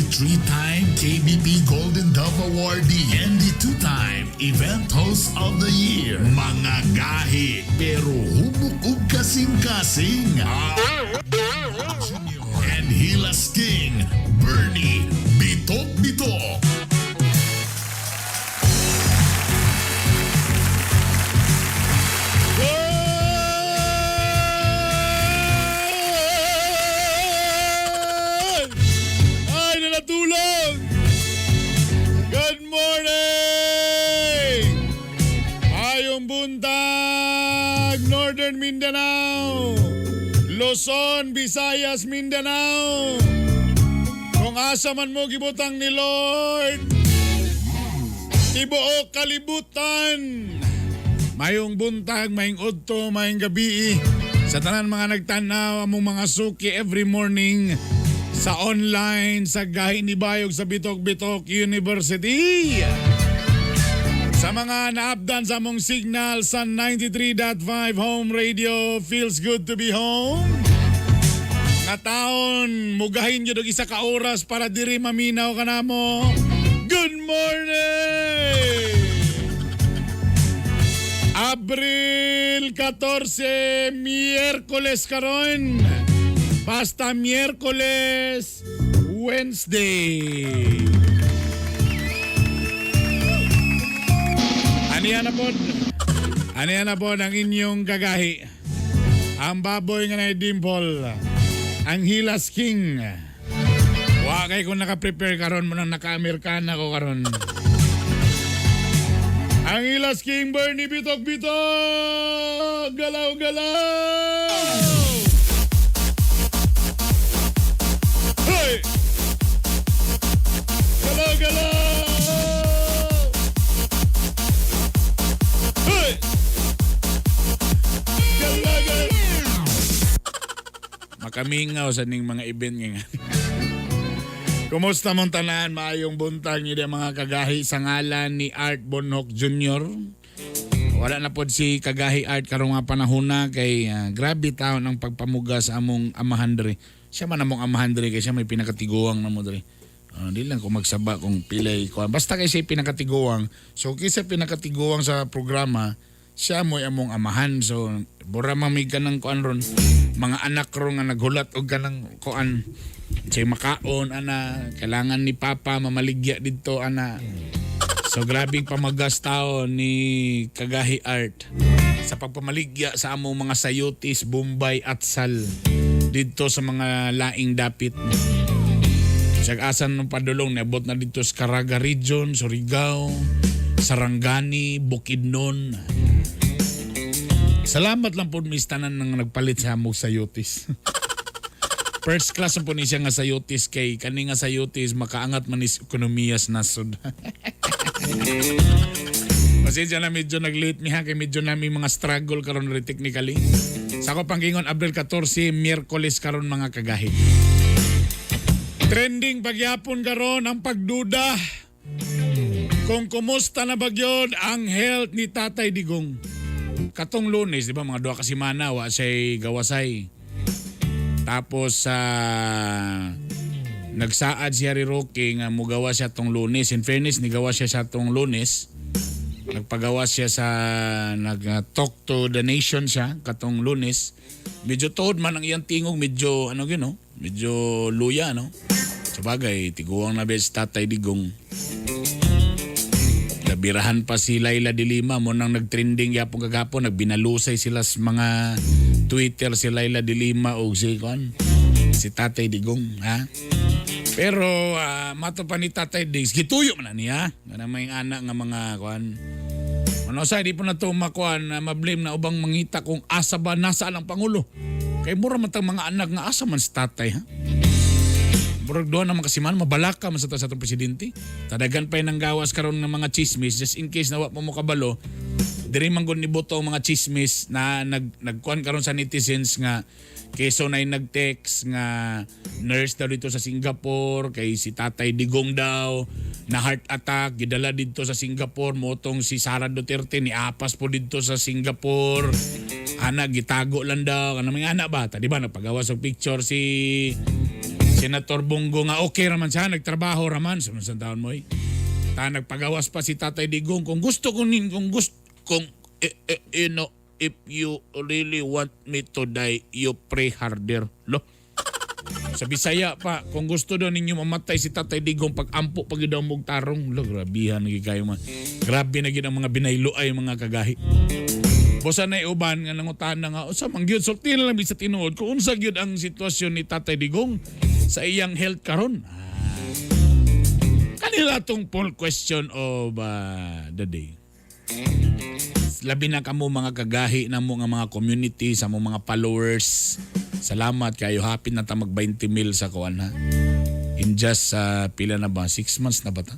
Three-time KBP Golden Dove Awardee and the two-time Event Host of the Year. Mga gahi pero hubok ug kasing-kasing. Junior and Hilas King, Bernie Bitok Bitok. Ay! Ay, nanatulog! Good morning! Ayong buntag, Northern Mindanao, Luzon, Visayas, Mindanao. Kung asa man mo gibutang ni Lord, tibuok kalibutan. Mayong buntag, mayong udto, mayong gabi. Sa tanan mga nagtanaw, among mga suki every morning sa online, sa Gahi ni Bayog sa Bitok Bitok University. Sa mga naabdan sa among signal sa 93.5 Home Radio, feels good to be home. Nga taon, mugahin yun og isa ka oras para diri maminaw ka namo. Good morning! Abril 14, Miyerkules karon. Basta Miyerkules, Wednesday. Aniya na po. Aniya na po ang inyong gagahi. Ang baboy nga na dimple. Ang Hilas King. Wa kay kung naka-prepare karon mo nang naka-Amerikana ko karon. Ang Hilas King Bernie Bitok Bitok! Galaw galaw! Hey! Galaw galaw! Hey! Galaw galaw! Makamingaw sa ning mga event nga. Kumusta mong tanan? Maayong buntag ni mga kagahi sa ngalan ni Art Bonhoc Jr. Wala na pod si Kagahi Art karong nga panahona kay grabe taon ang pagpamuga sa among amahan diri. Siya man among amahan diri kay siya may pinakatiguang na mo diri. Di lang ko magsaba kung pilay ko. Basta kay siya pinakatiguang. So kaysa pinakatiguang sa programa, siya mo'y among amahan. So bura mamig ka ng kuan ron. Mga anak ron nga naghulat og kanang kuan. Siya makaon ana, kailangan ni Papa mamaligya didto ana. So grabing pamagas tao ni Kagahi Art sa pagpamaligya sa among mga sayutis, Bombay at Sal didto sa mga laing dapit. Sag asan ng padulong niabot na dito sa Caraga Region, Surigao, Sarangani, Bukidnon. Salamat lang po mis tanan nang nagpalit sa among sayutis. First class ang po ni siya nga sayutis kay kani nga sayutis makaangat man is ekonomiya sa nasod. Pasensya na medyo nag-late mi ha kay medyo nami mga struggle karon rin technically. Sa ako panggingon Abril 14, Miyerkules karon mga kagahi. Trending pagyapon karon ang pagduda kung kumusta na bagyod ang health ni Tatay Digong. Katong Lunes, di ba mga duha ka semana wa siya'y gawasay. Tapos sa nagsaad si Harry Roque nga mugawa siya tong Lunes. In fairness, nigawa siya sa tong Lunes. Nagpagawa siya sa nag-talk to the nation siya katong Lunes. Medyo tuod man ang iyang tingog, medyo ano gyud no? Medyo luya no. Sa bagay, tiguang na bes Tatay Digong. Nabirahan pa si Laila de Lima mo nang nagtrending yapon kagapon nagbinalusay sila sa mga Twitter si Laila de Lima o si kon si Tatay Digong ha. Pero mato pa ni Tatay Diggs gituyo man na niya nga may anak nga mga kuan. Ano sa di po na to makuan na mablame na ubang mangita kung asa ba nasaan ang pangulo. Kay mura man tang mga anak nga asa man si tatay ha. Murag doon naman kasi man, mabalaka man sa ta sa atong presidente. Tadagan pa yun ang gawas karon ng mga chismis just in case na wa pa mo kabalo. Diri man gud ni boto ang mga chismis na nagkuan karon sa netizens nga keso na nag-text nga nurse daw dito sa Singapore kay si Tatay Digong daw na heart attack gidala didto sa Singapore motong si Sara Duterte ni apas po didto sa Singapore ana gitago lang daw kana may anak ba ta di ba nagpagawas og picture si Senator Bong Go nga okay raman siya, nagtrabaho raman sa mga taon mo eh. Ta nagpagawas pa si Tatay Digong kung gusto ko nin kung gusto kung eh, eh, if you really want me to die, you pray harder. Lo. Sa Bisaya pa, kung gusto daw ninyo mamatay si Tatay Digong pag ampo pag daw mong tarong, lo grabihan na kayo mga. Grabe na gid ang mga binayloay, mga kagahi. Bosa na uban nga nangutana nga usa man gyud, sulti na lang sa tinuod kung unsa gyud ang sitwasyon ni Tatay Digong sa iyang health karon. Kanila tong poll question of the day. Labi na kamo mga kagahi namo nga mga community, sa mo mga followers. Salamat kayo, happy na ta mag 20 mil sa kuan ha. In just pila na ba? 6 months na ba ta?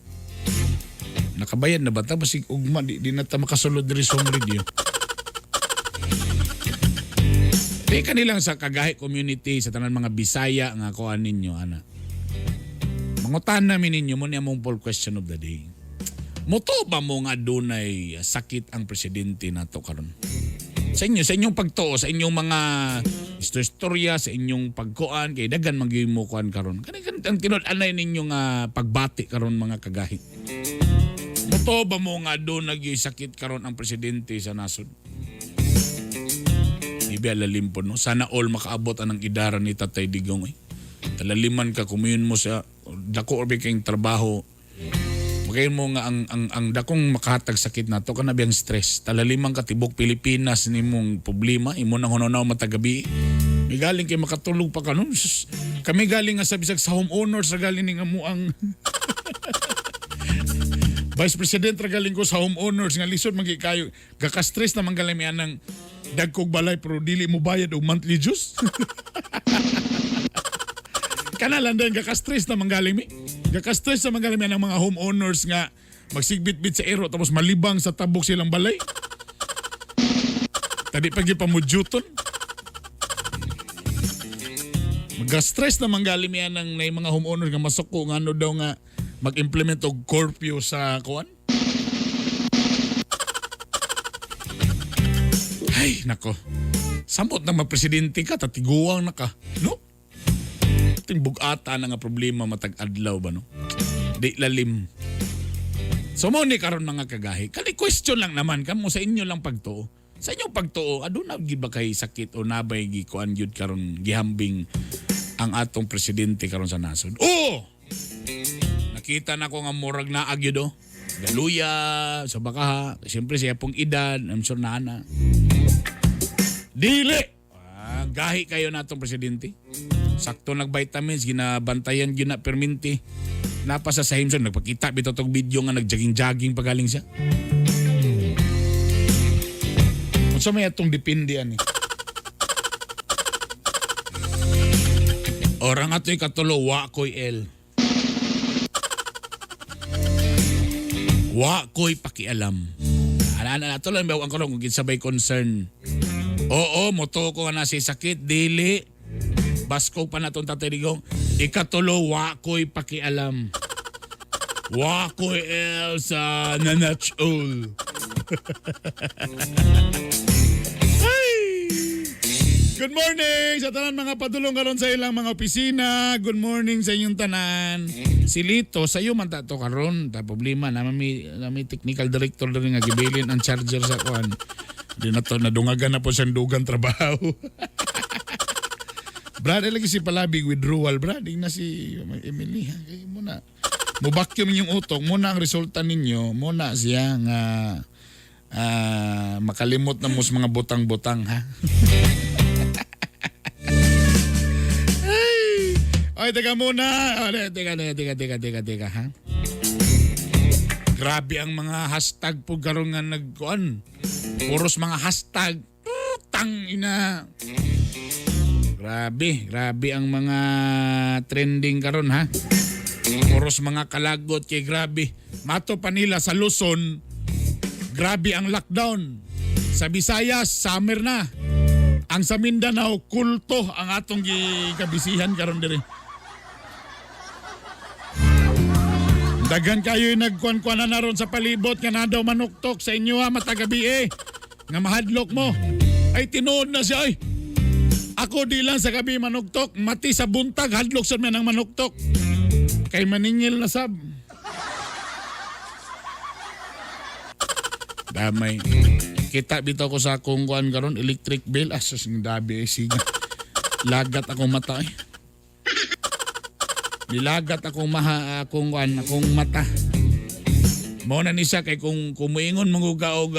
Nakabayad na ba ta? Basig ugma di na ta makasulod diri sa home radio. Di kanilang sa kagahi community, sa tanan mga Bisaya nga kuan ninyo ana. Mangutan namin ninyo mo niya mong poll question of the day. Muto ba mo nga dunay sakit ang presidente nato karon? Sa inyo, sa inyong pagtuo, sa inyong mga istorya, sa inyong pagkuan kay daghan man gyud mo kuan karon. Kani kani ang tinud-anay ninyo nga pagbati karon, mga kagahi. Muto ba mo nga dunay gyud sakit karon ang presidente sa nasod? Di ba lalim po, no? Sana all makaabot anang idara ni Tatay Digong. Eh. Talaliman ka, kumayon mo sa dako or kayong trabaho. Magayon mo nga ang dakong makahatag sakit nato kana biyang stress. Talaliman ka, tibok Pilipinas nimong problema, imo nang hunaw matagabi. May galing kay makatulog pa ka no. Sus, kami galing nga sa bisag sa homeowners sa galing ning amo ang Vice President ra galing ko sa homeowners nga lisod man kayo. Gaka-stress naman galing mi anang dagkog balay pero dili mo bayad og monthly dues. Kana lang din, gaka-stress naman galing mi. Gaka-stress naman galing mi ang mga homeowners nga magsigbit-bit sa ero tapos malibang sa tabok silang balay. Tadi pag pamudyuton. Magka-stress naman galing mi anang na mga homeowners nga masuko nga ano daw nga mag-implement og curfew sa kuan. Ay, nako. Samot na mapresidente ka, tatiguang na ka. No? Ting bugata na nga problema matag adlaw ba, no? Di lalim. So mo ni karon, mga kagahi. Kani question lang naman kamo sa inyo lang pagtuo. Sa inyong pagtuo, aduna gid ba kay sakit o nabay gikuan gyud karon, gihambing ang atong presidente karon sa nasod? Oh! Nakita na ko nga murag naa gyud oh. Galuya sa baka siyempre siya pong edad, I'm sure na ana. Dili! Ah, gahi kayo na atong presidente. Sakto nag-vitamins, ginabantayan gyud na perminti. Napa sa Simpson, nagpakita bitaw tog video nga nag-jogging-jogging pagaling siya. Unsa may atong depende ani? Orang ato'y katulo, wa ko'y L. Wa ko'y pakialam. Ana ana ato lang ang karon kung kinsa bay concern. Oo, moto ko nga na si sakit, dili. Baskog pa na itong Tatay Digong. Ikatulo, wa ko'y pakialam. Wa ko'y L sa nanachol. Ay! Good morning sa tanan mga padulong karon sa ilang mga opisina. Good morning sa inyong tanan. Si Lito, sa iyo man ta to karon. Ta problema na may technical director diri nga gibilin ang charger sa kuan. Di na to nadungagan na po siyang dugang trabaho. Brad, lagi si Palabig withdrawal, brad. Di na si Emily. Ha? Kay muna. Mubakyum inyong utok. Muna ang resulta ninyo. Muna siya nga makalimot na mo sa mga butang-butang, ha? Ay! Ay, teka muna. Ay, teka, teka, teka, teka, teka, teka, ha? Grabe ang mga hashtag po karon nga nagkuan. Puros mga hashtag. Tang ina. Grabe, grabe ang mga trending karon ha. Puros mga kalagot kay grabe. Mato pa nila sa Luzon, grabe ang lockdown. Sa Visayas, summer na. Ang sa Mindanao, kulto ang atong gikabisihan karon diri. Daghan kayo yung nagkuan-kuan na ron sa palibot nga na daw manuktok sa inyo ha, matagabi eh. Nga mahadlok mo. Ay, tinuod na siya ay. Ako di lang sa gabi manuktok, mati sa buntag hadlok sa ang manuktok. Kay maningil na sab. Damay. Kita bitaw ko sa akong kuan karon, electric bill. Asus ng dabi eh, siga. Lagat akong mata eh. Nilagat akong maha akong kuan akong mata. Mao na ni siya kay kung kumuingon manguga og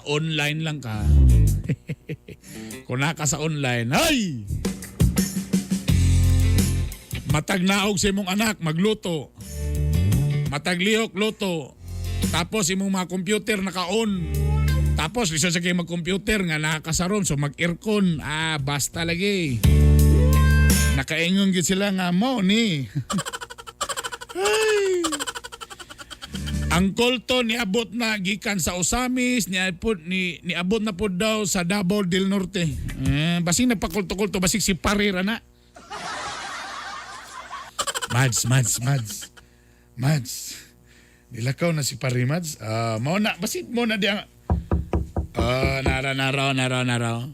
online lang ka. Kung naka sa online, ay! Matag naog sa imong anak, magluto. Matag lihok, luto. Tapos imong mga computer naka-on. Tapos lisod sa kay mag-computer nga nakakasaron so mag-aircon. Ah, basta lagi. Nakaingon gid sila nga mo ni. Ay. Ang kulto niabot na gikan sa Osamis, niabot na pod daw sa Davao del Norte. Eh, basing nagpakulto-kulto, basing si Parira na. Mads, Mads, Mads. Mads. Nilakaw na si Pari Mads. Ah, mao na, basit mo na diya. Ah, nara, nara, nara, nara.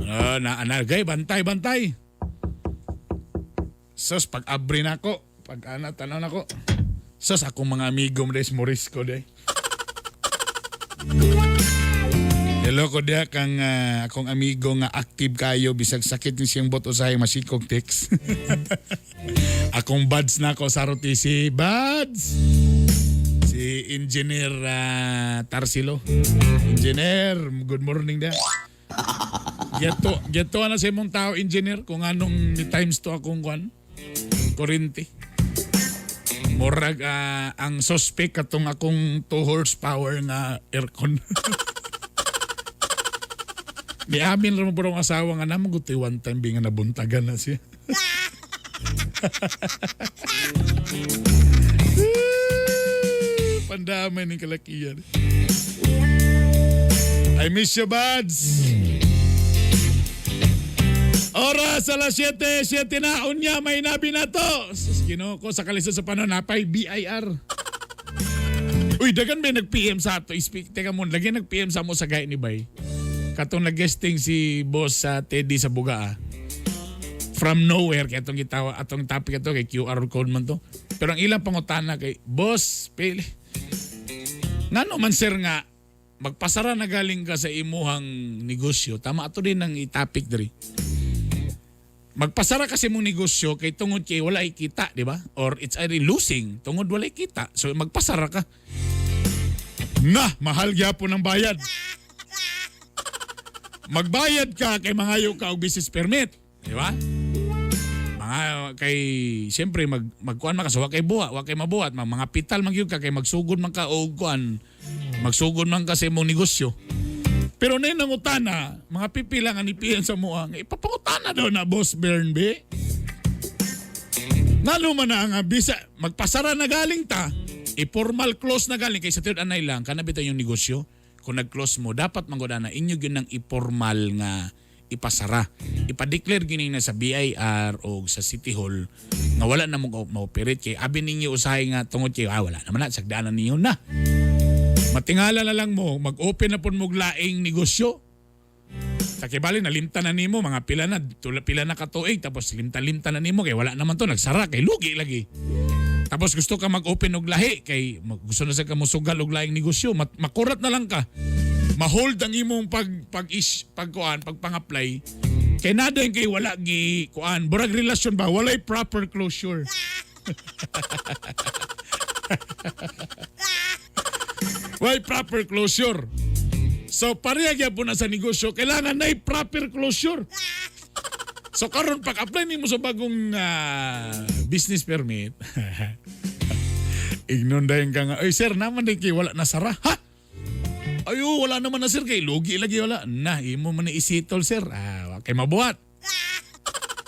Ah, na, na, gay, bantay, bantay. Sos, pag-abri na ako, pag ana, tanaw na ko. Sos, akong mga amigo mo des, Morisco day. Hello ko diha kang akong amigo nga active kayo bisag sakit ni siyang bot usahay masikog text. Akong buds na ako sa ROTC. Buds! Si Engineer Tarsilo. Engineer, good morning diha. Geto, geto na sa imong tao, engineer, kung anong ni times to akong kwan. Kurente. Murag ang suspect katong akong 2 horsepower nga aircon. Niamin ra mo ang asawa nga namo gutoy one time bi nga nabuntagan na siya. Pandamay ni kalakian. I miss you, buds. Oras alas 7, 7 na, unya, may nabi na to. Sus, Ginoo ko, sa kalisod sa panahon, napay BIR. Uy, dagan may nag-PM sa ato. Speak, teka mo, lagi nag-PM sa mo sa gay ni Bay. Katong nag-guesting si boss sa Teddy sa Bugaa. From nowhere, kaya itong gitawa, atong topic ito, kay QR code man to. Pero ang ilang pangutana kay, boss, pili. Ngano man sir nga, magpasara na galing ka sa imuhang negosyo. Tama ato din ang i-topic diri. Magpasara kasi mong negosyo kay tungod kay wala kita, di ba? Or it's either losing tungod wala kita. So magpasara ka. Na, mahal gyapon ang bayad. Magbayad ka kay mangayo ka og business permit, di ba? Mga kay siyempre magkuan man ka so wa kay buha, wa kay mabuhat, mga pital man gyud ka kay magsugod man ka og kuan, magsugod man ka sa imong negosyo. Pero na nangutana, mga pipila nga ni PM sa mua, nga ipapangutana daw na Boss Bernby. Ngano man na nga bisa magpasara na galing ta, i-formal close na galing kay sa tiud anay lang kana bitaw yung negosyo. Kung nag-close mo, dapat manggod na inyo gyud nang i-formal nga ipasara. Ipa-declare gyud na sa BIR o sa City Hall nga wala na mo ma-operate kay abi ninyo usahay nga tungod kay wala naman na sagdaanan ninyo na. Matingala na lang mo, mag-open na pud mo og laing negosyo. Sa kibali, nalimta na nimo, mga pila na, tula, pila na katuig, tapos limta-limta na nimo, kay wala naman to, nagsara, kay lugi lagi. Tapos gusto ka mag-open og lahi, kay gusto na sa ka mosugal og laing negosyo, makurat na lang ka. Ma-hold ang imong pag pag is pagkuan, pagpang-apply. Kay nada kay wala gi kuan, burag relasyon ba, walay proper closure. Walay proper closure. So pareha gyapon na sa negosyo, kailangan na proper closure. So karon pag-apply nimo sa bagong business permit, ignon dayon ka nga, "Ay sir, naman din kay wala na sara." Ha? Ayo, wala naman na sir kay lugi lagi wala. Na, imo man na isettle sir. Ah, wa kay mabuhat.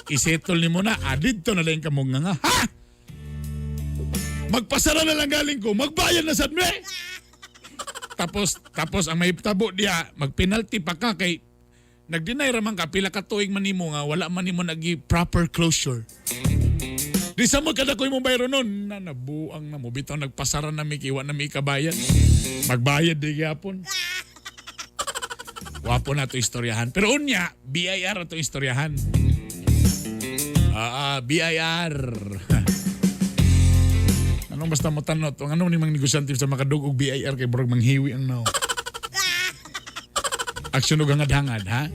Isettle nimo na, adidto na lang kamo nga nga. Ha? Magpasara na lang galing ko, magbayad na sad me. Tapos ang may tabo diya, magpenalty pa ka kay nag-deny ra man ka pila ka tuig man nimo nga wala man nimo nagi proper closure. Di sa mo kada ko imong bayro nun na nabuang na mo bitaw nagpasara na mi kay wa na mi kabayad. Magbayad di gyapon. Wapo na to istoryahan. Pero unya, BIR ato istoryahan. BIR. Anong basta mo tanot? Ang anong ni mang negosyante sa makadug og BIR kay murag manghiwi ang nao. Aksyon og hangad-hangad, ha?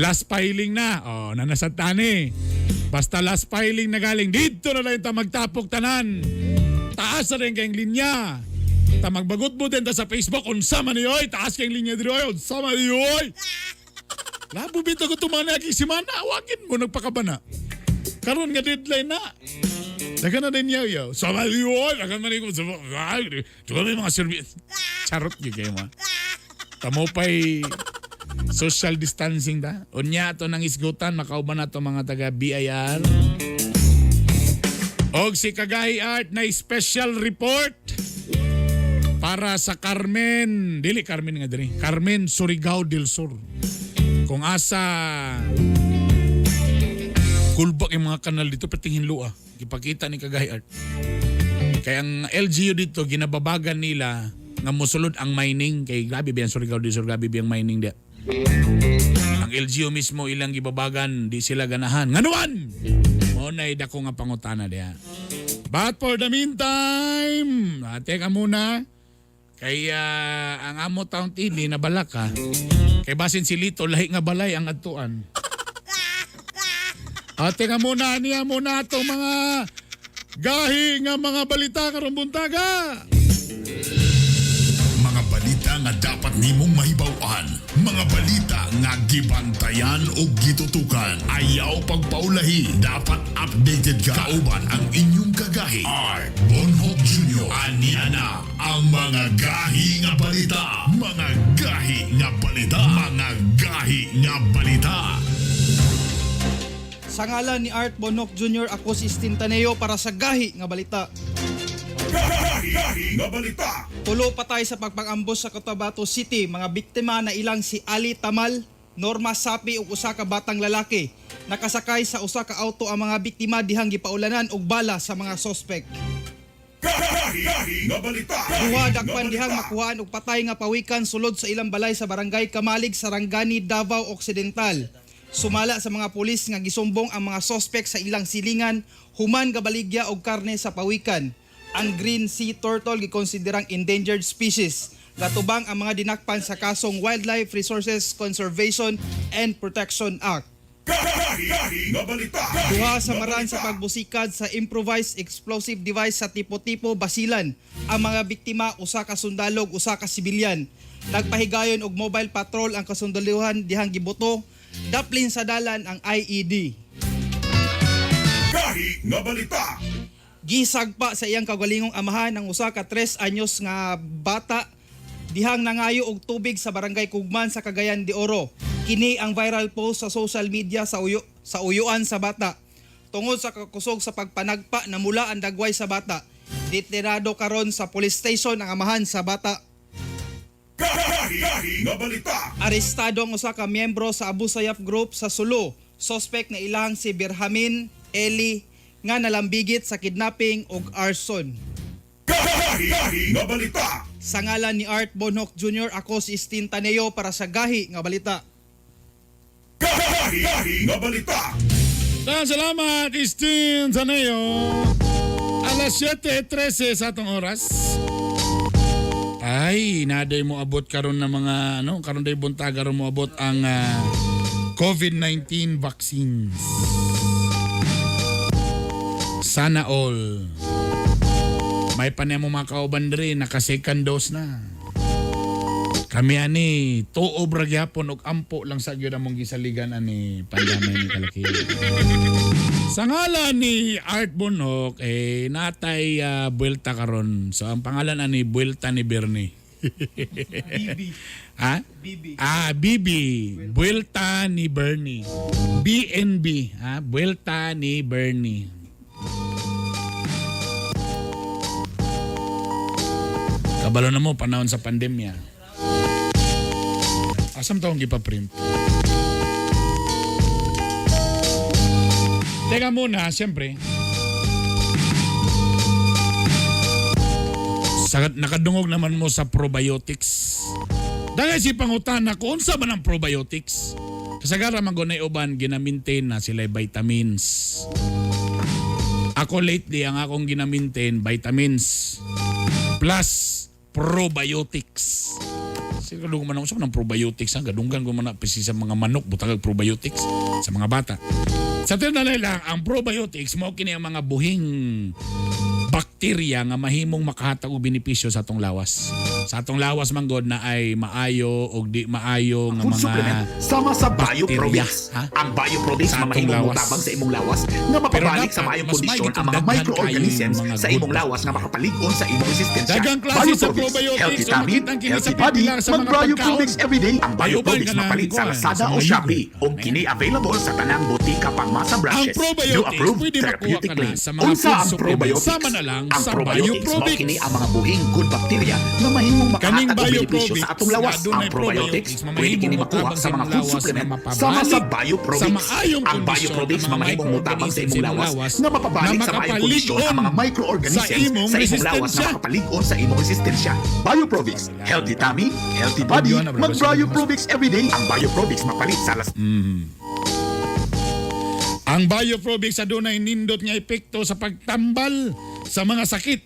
Last filing na. Oh, nanasad tani. Basta last filing na galing dito na lang ta magtapok tanan. Taas na rin kayong linya. Ta magbagot mo din ta sa Facebook unsa man ni oy, taas kayong linya diri oy, unsa man ni oy. Labo bitaw ko tumana agi simana, wagin mo nagpakabana. Karon nga deadline na. Dagan na din yaw yaw. Sama ni oy, dagan man ko sa ay, mga service. Charot gyud kayo mo. Tamo pa'y social distancing ta. Unya ato nang isgutan, makauban na to mga taga BIR. Og si Kagahi Art na special report para sa Carmen, dili Carmen nga diri, Carmen Surigao del Sur. Kung asa kulbak yung mga kanal dito patingin lua. Gipakita ni Kagahi Art. Kaya ang LGU dito ginababagan nila nga mosulod ang mining kay grabe ba ang Surigao del Sur, grabe ba ang mining dia. Ang LGU mismo ilang gibabagan, di sila ganahan. Nganuan! Mo na'y dako nga pangutana diha. But for the meantime, teka muna. Kay ang amo taong TV nabalak ka. Kay basin si Lito, lahi nga balay ang adtuan. Teka muna, niya muna itong mga gahi nga mga balita karong buntaga. Mga balita nga dapat nimong mahibaw-an, mga balita nga gibantayan o gitutukan. Ayaw pagpaulahi, dapat updated ka. Kauban ang inyong kagahi. Art Bonhoc Jr. Ania na ang mga gahi nga balita. Mga gahi nga balita. Mga gahi nga balita. Sa ngalan ni Art Bonhoc Jr., ako si Stin Taneo para sa Gahi nga Balita. Gahi nga balita. Tulo patay sa pagpang-ambos sa Cotabato City, mga biktima na ilang si Ali Tamal, Norma Sapi ug usa ka batang lalaki. Nakasakay sa usa ka auto ang mga biktima dihang gipaulanan og bala sa mga sospek. Gahi nga balita. Duha dakpan dihang makuhaan og patay nga pawikan sulod sa ilang balay sa barangay Kamalig, Sarangani, Davao Occidental. Sumala sa mga pulis nga gisumbong ang mga sospek sa ilang silingan human gabaligya og karne sa pawikan. Ang green sea turtle gikonsiderang endangered species. Gatubang ang mga dinakpan sa kasong Wildlife Resources Conservation and Protection Act. Gahi nga balita. Duha sa maran sa pagbusikad sa improvised explosive device sa Tipo-Tipo, Basilan. Ang mga biktima usa ka sundalo ug usa ka sibilyan. Nagpahigayon og mobile patrol ang kasundaluhan dihang gibuto. Daplin sa dalan ang E IED. Gahi nga balita. Gisagpa sa iyang kaugalingong amahan ang usa ka 3 anyos nga bata dihang nangayo og tubig sa barangay Kugman sa Cagayan de Oro. Kini ang viral post sa social media sa uyo sa uyuan sa bata. Tungod sa kakusog sa pagpanagpa namula ang dagway sa bata. Detenado karon sa police station ang amahan sa bata. Gahi nga balita. Arestado ang usa ka miyembro sa Abu Sayyaf Group sa Sulu. Suspect na ilang si Birhamin Eli nga nalambigit sa kidnapping ug arson. Gahi nga balita. Sa ngalan ni Art Bonhoc Jr., ako si Stin Taneo para sa Gahi nga Balita. Gahi nga balita. Daghang salamat, Istin Taneo. Alas 7:13 sa atong oras. Ay, naday mo abot karon na mga ano, karon day buntaga ron mo abot ang COVID-19 vaccines. Sana all. May pa mo mga kauban diri naka second dose na. Kami ani tuob ra gyapon og ampo lang sa gyud among gisaligan ani pandamay ni kalaki. Sa ngalan ni Art Bonhoc, eh, natay buwelta karon. So, ang pangalan ani Buelta ni Bernie. BB. Ha? BB. Ah, BB. Buelta ni Bernie. BNB. Ha? Buelta ni Bernie. Kabalo na mo, panahon sa pandemya. Asam taong gipa-print? Teka muna, siyempre. Sa, nakadungog naman mo sa probiotics. Daghan si pangutana kung unsa man ang probiotics. Kasagara man gunay uban gina-maintain na sila vitamins. Ako lately, ang akong gina-maintain, vitamins plus probiotics. Siguro man ako sa ng probiotics ang gadunggan ko man na pisi sa mga manok butang probiotics sa mga bata. Sa tinanay lang, ang probiotics mao kini ang mga buhing bakterya nga mahimong makahatag og benepisyo sa atong lawas. Sa atong lawas man god na ay maayo og di maayo nga Food mga supplement sama sa bakterya, Bioprovis. ha? Ang Bioprovis Sa atong mamahimong lawas. motabang sa imong lawas nga mapabalik sa dapat, maayong mas kondisyon maigi ang kung mga daghan microorganisms kayo yung mga sa good imong lawas nga makapalig-on sa imong resistensya. Daghang klase sa Bioprovis, probiotics, healthy o tummy, makita kini sa healthy body, pipila sa mga mag-Bioprovis pagkaon. everyday. Ang Ayuban Bioprovis ka na, mapalit sa kuwan, Lazada sa o mga Shopee yogurt. ug kini available sa tanang botika pangmasa branches. Ang probiotics, New approved pwede makuha therapeutic ka na claim. sa mga Unsa food ang supplements. probiotics? Sama na lang Ang sa probiotics mao Bioprovis. kini ang mga buhing good bacteria nga mahimong Kaning makahatag og benepisyo Bioprovis sa atong lawas. nga dunay Ang probiotics probiotics, pwede mamahimong kini makuha motabang sa sa mga imong food lawas nga supplement mapabalik sama sa Bioprovis. sa maayong Ang kondisyon Bioprovis ang mga mamahimong motabang sa imong microorganisms sa imong lawas lawas nga mapabalik na sa maayong kondisyon ang mga makapalig-on microorganisms sa imong sa imong lawas resistensya. na makapalig-on sa imong resistensya. Bioprovis, healthy tummy, healthy body, Yun, bro. mag-Bioprovis everyday. Ang Bioprovis mapalit sa las Ang Bioprobics adunay nindot nga epekto sa pagtambal sa mga sakit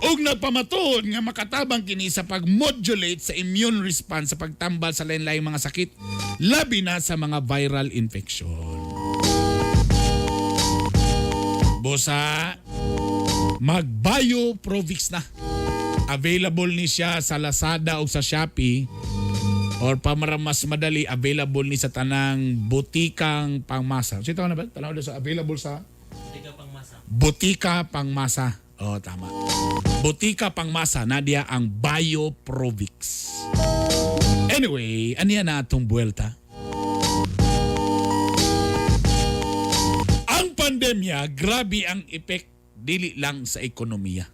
ug nagpamatuod nga makatabang kini sa pag-modulate sa immune response sa pagtambal sa lain-laing mga sakit, labi na sa mga viral infection. Busa, mag-Bioprovix na. Available ni siya sa Lazada o sa Shopee or para mas madali, available ni sa tanang butikang pangmasa. Sino na ba? Tanaw sa available sa Butika Pangmasa. Oh, tama. Butika Pangmasa, nadia ang Bioprovix. Anyway, aniya na atong buwelta? Ang pandemya, grabe ang epek dili lang sa ekonomiya.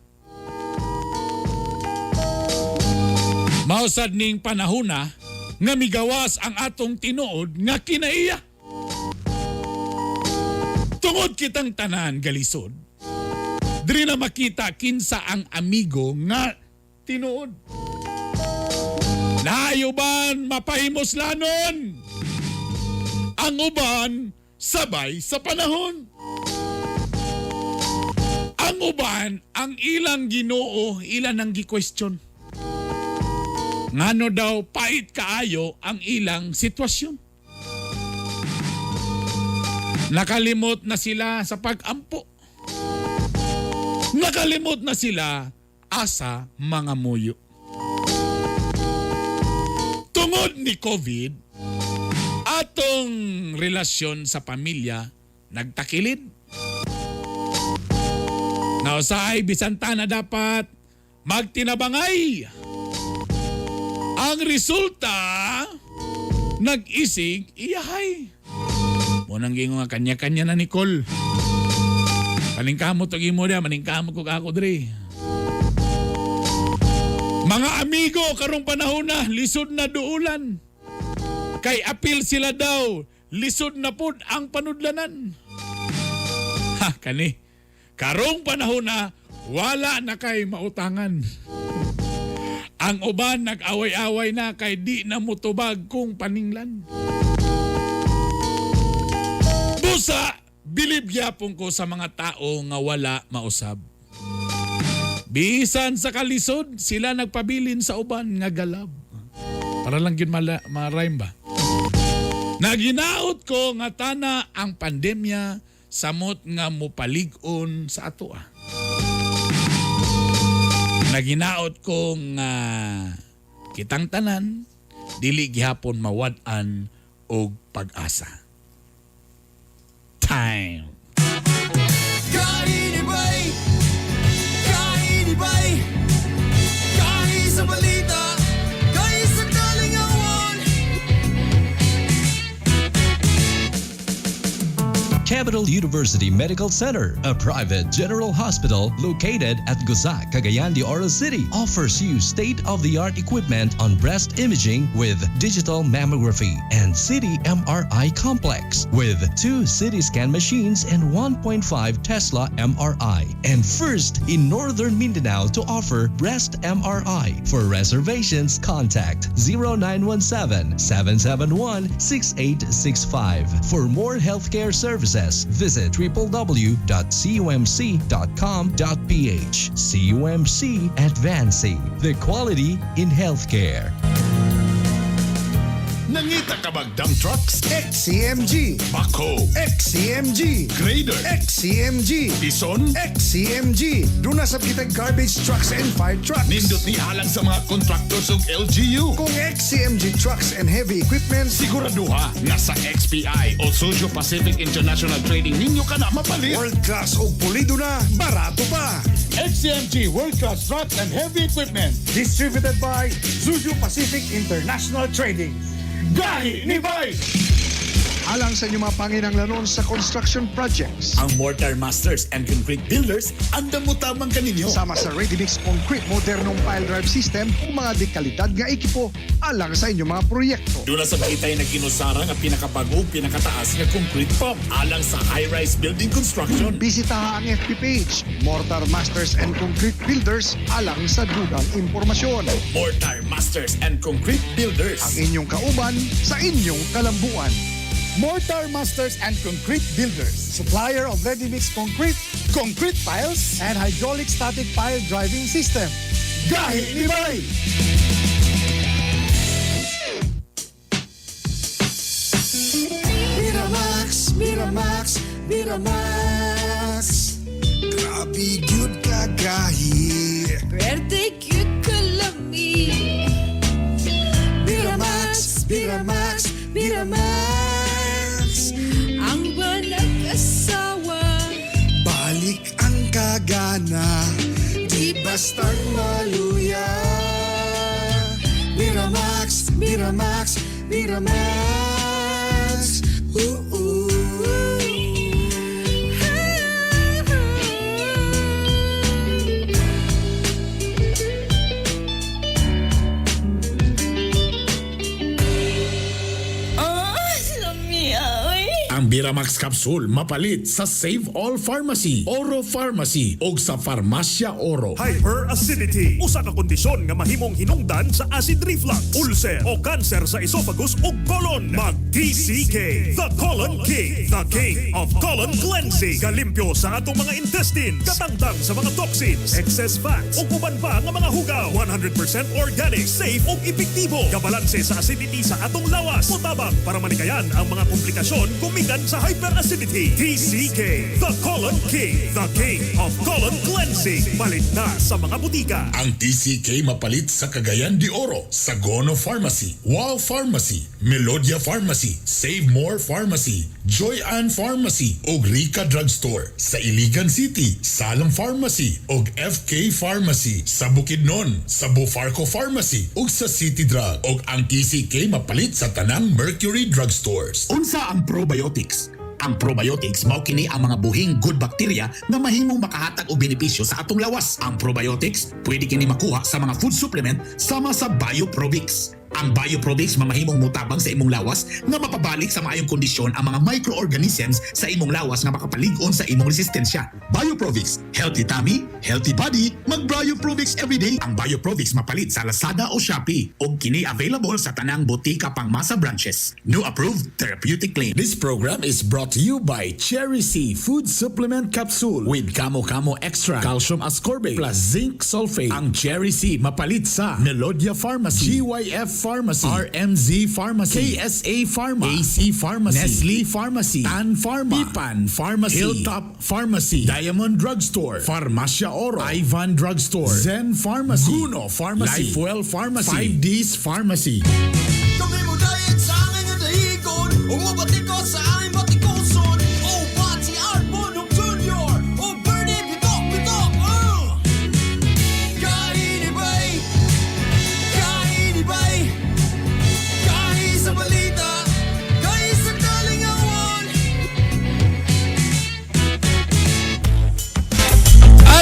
Mausad ning panahona nga migawas ang atong tinuod nga kinaiya. Tungod kitang tanan galisod, diri na makita kinsa ang amigo nga tinuod. Naayuban mapahimuslanon. Ang uban sabay sa panahon. Ang uban ang ilang Ginoo ilan ang gi-question. Ngano daw pait kaayo ang ilang sitwasyon. Nakalimot na sila sa pag-ampo. Nakalimot na sila asa mga muyo. Tungod ni COVID, atong relasyon sa pamilya nagtakilid. Nausahay bisan na dapat magtinabangay. Ang resulta, nag-isig iyahay. Munang gingo nga kanya-kanya na Nicole. Paningkamot og imo diha, maningkamot kog ako diri. Mga amigo, karong panahon na, lisod na duulan. Kay apil sila daw, lisod na pud ang panudlanan. Ha, kani. Karong panahon na, wala na kay mautangan. Ang uban nag-away-away na kay di na mutubag kung paninglan. Busa, bilib gyapon ko sa mga tao nga wala mausab. Bisan sa kalisod, sila nagpabilin sa uban nga galab. Para lang yun ma-rhyme ba? Naginaot ko nga tana ang pandemya samot nga mopalig-on sa ato ah. Naginaot ko nga kitang tanan dili gihapon mawad-an og pag-asa. Time. Kainibay! Kainibay! Kahi sa balita! Kahi sa kalingawan! Capital University Medical Center, a private general hospital located at Gusa, Cagayan de Oro City, offers you state-of-the-art equipment on breast imaging with digital mammography and CT MRI complex with two CT scan machines and 1.5 Tesla MRI. And first in Northern Mindanao to offer breast MRI. For reservations, contact 0917 771 6865. For more healthcare services, visit www.cumc.com.ph. CUMC, advancing the quality in healthcare. Nangita ka bag dump trucks? XCMG. Backhoe. XCMG. Grader. XCMG. Ison. XCMG. Duna sab kitag garbage trucks and fire trucks. Nindot ni alang sa mga contractors ug LGU. Kung XCMG trucks and heavy equipment, Siguraduha nga sa XPI o Suzhou Pacific International Trading ninyo ka na mapalit. World class og pulido na, barato pa. XCMG World Class Trucks and Heavy Equipment. Distributed by Suzhou Pacific International Trading. Gahi ni Bay! Alang sa inyong mga panginanglanon sa construction projects. Ang Mortar Masters and Concrete Builders andam mo tamang kaninyo. Sama sa Ready Mix Concrete modernong pile drive system ug mga dekalidad nga ekipo alang sa inyong mga proyekto. Duna sa kitay na kinusara nga pinakabago ug pinakataas nga concrete pump alang sa high-rise building construction. Bisitaha ang FB page Mortar Masters and Concrete Builders alang sa dugang impormasyon. Mortar Masters and Concrete Builders. Ang inyong kauban sa inyong kalambuan. Mortar Masters and Concrete Builders. Supplier of ready-mix concrete, Concrete piles. and hydraulic static pile driving system. Gahi ni Bay! Miramax, Miramax, Miramax. Grabe gyud kagahi. Pwerte cute kalami. Miramax, Miramax, Miramax. Ang banag-asawa. Balik ang kagana, di bastang maluya. Miramax, Miramax, Miramax. Ooh, ooh. Oh, lami oy. Ang Biramax Capsule mapalit sa Save All Pharmacy, Oro Pharmacy o sa Farmacia Oro. Hyperacidity, usa ka kondisyon nga mahimong hinungdan sa acid reflux, ulcer o cancer sa esophagus ug colon. Mag TCK, the Colon King, the king of colon cleansing. Kalimpyo sa atong mga intestines, katangtang sa mga toxins, excess fats ug uban pa nga mga hugaw. 100% organic, safe ug epektibo. Kabalanse sa acidity sa atong lawas. Mutabang para malikayan ang mga komplikasyon gumikan sa hyperacidity. TCK, the Colon King, the king of colon cleansing. Palit na sa mga butika. Ang TCK mapalit sa Cagayan de Oro, Sagono Pharmacy, Wow Pharmacy, Melodia Pharmacy, Save More Pharmacy, Joy Ann Pharmacy ug Rica Drugstore. Sa Iligan City, Salam Pharmacy ug FK Pharmacy. Sa Bukidnon, sa Bofarco Pharmacy ug sa City Drug. Ug ang TCK mapalit sa tanang Mercury Drugstores. Unsa ang probiotics? Ang probiotics mao kini ang mga buhing good bacteria nga mahimong makahatag og benepisyo sa atong lawas. Ang probiotics pwede kini makuha sa mga food supplement sama sa Bioprobix. Ang Bioprobix mamahimong mutabang sa imong lawas nga mapabalik sa maayong kondisyon ang mga microorganisms sa imong lawas nga makapalig-on sa imong resistensya. Bioprobix, healthy tummy, healthy body, mag-Bioprobix everyday. Ang Bioprobix mapalit sa Lazada o Shopee og kini available sa tanang botika pangmasa branches. New approved therapeutic claim. This program is brought to you by Cherry C Food Supplement Capsule with Kamo Kamo Extra, Calcium Ascorbate, plus Zinc Sulfate. Ang Cherry C mapalit sa Melodia Pharmacy, GYF Pharmacy, RMZ Pharmacy, KSA Pharma, AC Pharmacy, Nestle Pharmacy, Tan Pharma, Pipan Pharmacy, Hilltop Pharmacy, Diamond Drugstore, Farmacia Oro, Ivan Drugstore, Zen Pharmacy, Guno Pharmacy, Lifewell Pharmacy, 5Ds Pharmacy. Kami mo diet sa angay nga dahigon Ug mobatikos sa aming batikoson. Oh, Pati Art Bonok Jr. Oh, Bernie Bitok Bitok. Kainibay. Kainibay. Kahi sa balita. Kahi sa kalingawan.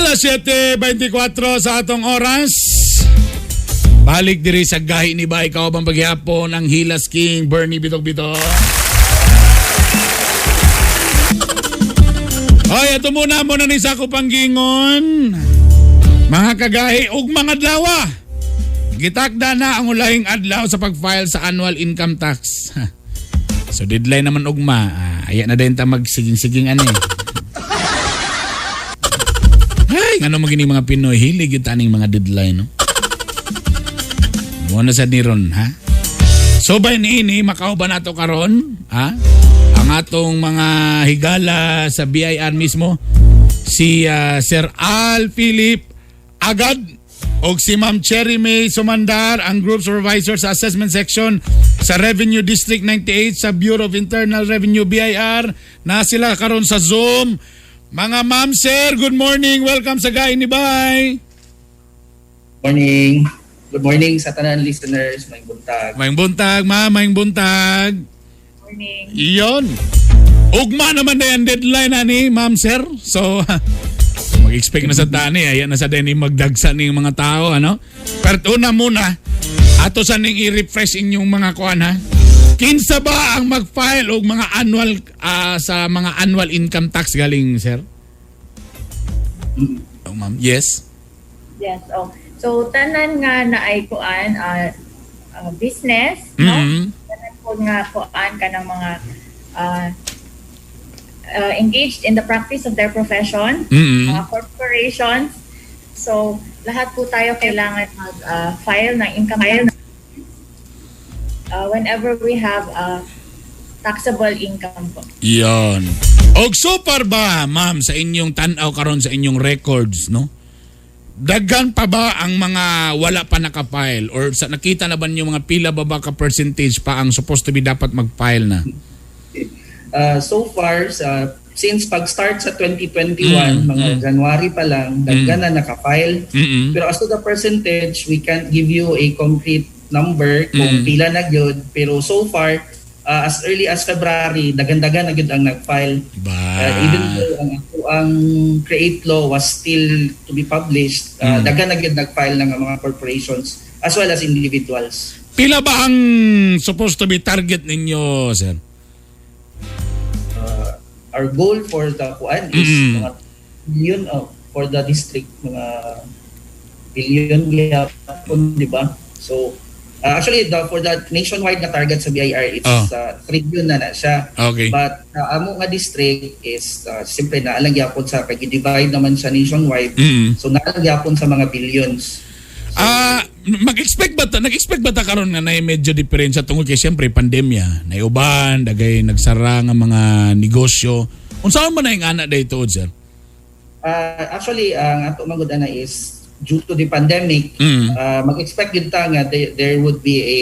Alas 7:24 sa atong oras. Balik diri sa Gahi ni Bai, kauban paghihapon ang Hilas King Bernie Bitok Bitok. Hoy, ito muna muna ni sa panggingon. Mga kagahi ug mga adlawa. Gitakda na ang ulahing adlaw sa pag-file sa annual income tax. So deadline naman ugma. Ah, aya na din ta magsiging-siging ani. Ay, ngano magini mga Pinoy hilig gyud taning mga deadline, no? Mo na sa niron, ha? So by niini makauban nato karon, ha? Ang atong mga higala sa BIR mismo, si Sir Al Philip Agad og si Ma'am Cherry May Sumandar, ang Group Supervisor sa Assessment Section sa Revenue District 98 sa Bureau of Internal Revenue, BIR, na sila karon sa Zoom. Mga ma'am, sir, good morning. Welcome sa Gahi ni Bai. Morning. Good morning sa tanan listeners. May buntag. Maayong buntag, ma'am. Maayong buntag. Morning. Iyon. Ugma naman na yan deadline ani, ma'am, sir. So, mag-expect na sa tani. Ayan na sa din magdagsa ning mga tao, ano? Pero una muna, ato sa ning i-refresh inyong mga kuan, ha? Kinsa ba ang mag-file og mga annual sa mga annual income tax galing, sir? Oh, ma'am. Yes. Yes. Oh. So tanan nga na ay kuan business, no? Tanan po nga kuan kanang mga engaged in the practice of their profession, mga corporations. So lahat po tayo kailangan mag-file ng income tax whenever we have taxable income po. Iyon. Og so far ba, ma'am, sa inyong tan-aw karon sa inyong records, no? Daghan pa ba ang mga wala pa naka-file or sa nakita na ba ninyo mga pila ba ka percentage pa ang supposed to be dapat mag-file na? So far, since pag-start sa 2021, mga January pa lang, daghan na naka-file. Pero as to the percentage, we can't give you a concrete number kung pila na gyud. Pero so far, as early as February, daghan-daghan na gyud ang nag-file. Ba. Even though ang CREATE law was still to be published, daghan na gyud nag-file ng mga corporations as well as individuals. Pila ba ang supposed to be target ninyo, sir? Our goal for the kuan is mga billion for the district, mga billion gyapon, di ba? So actually the for the nationwide na target sa BIR, it's trillion na na siya. But amo nga district is siyempre naa lang gyapon sa kay divide naman siya nationwide. So naa lang gyapon sa mga billions. Ah, mag-expect ba ta karon nga nay medyo diferensya tungod kay siyempre pandemya, naiuban, dagay nagsara nga mga negosyo? Unsaon man na yung ana day tuod, sir? Actually, ang ato man gud ana is due to the pandemic, mag-expect gyud ta nga there would be a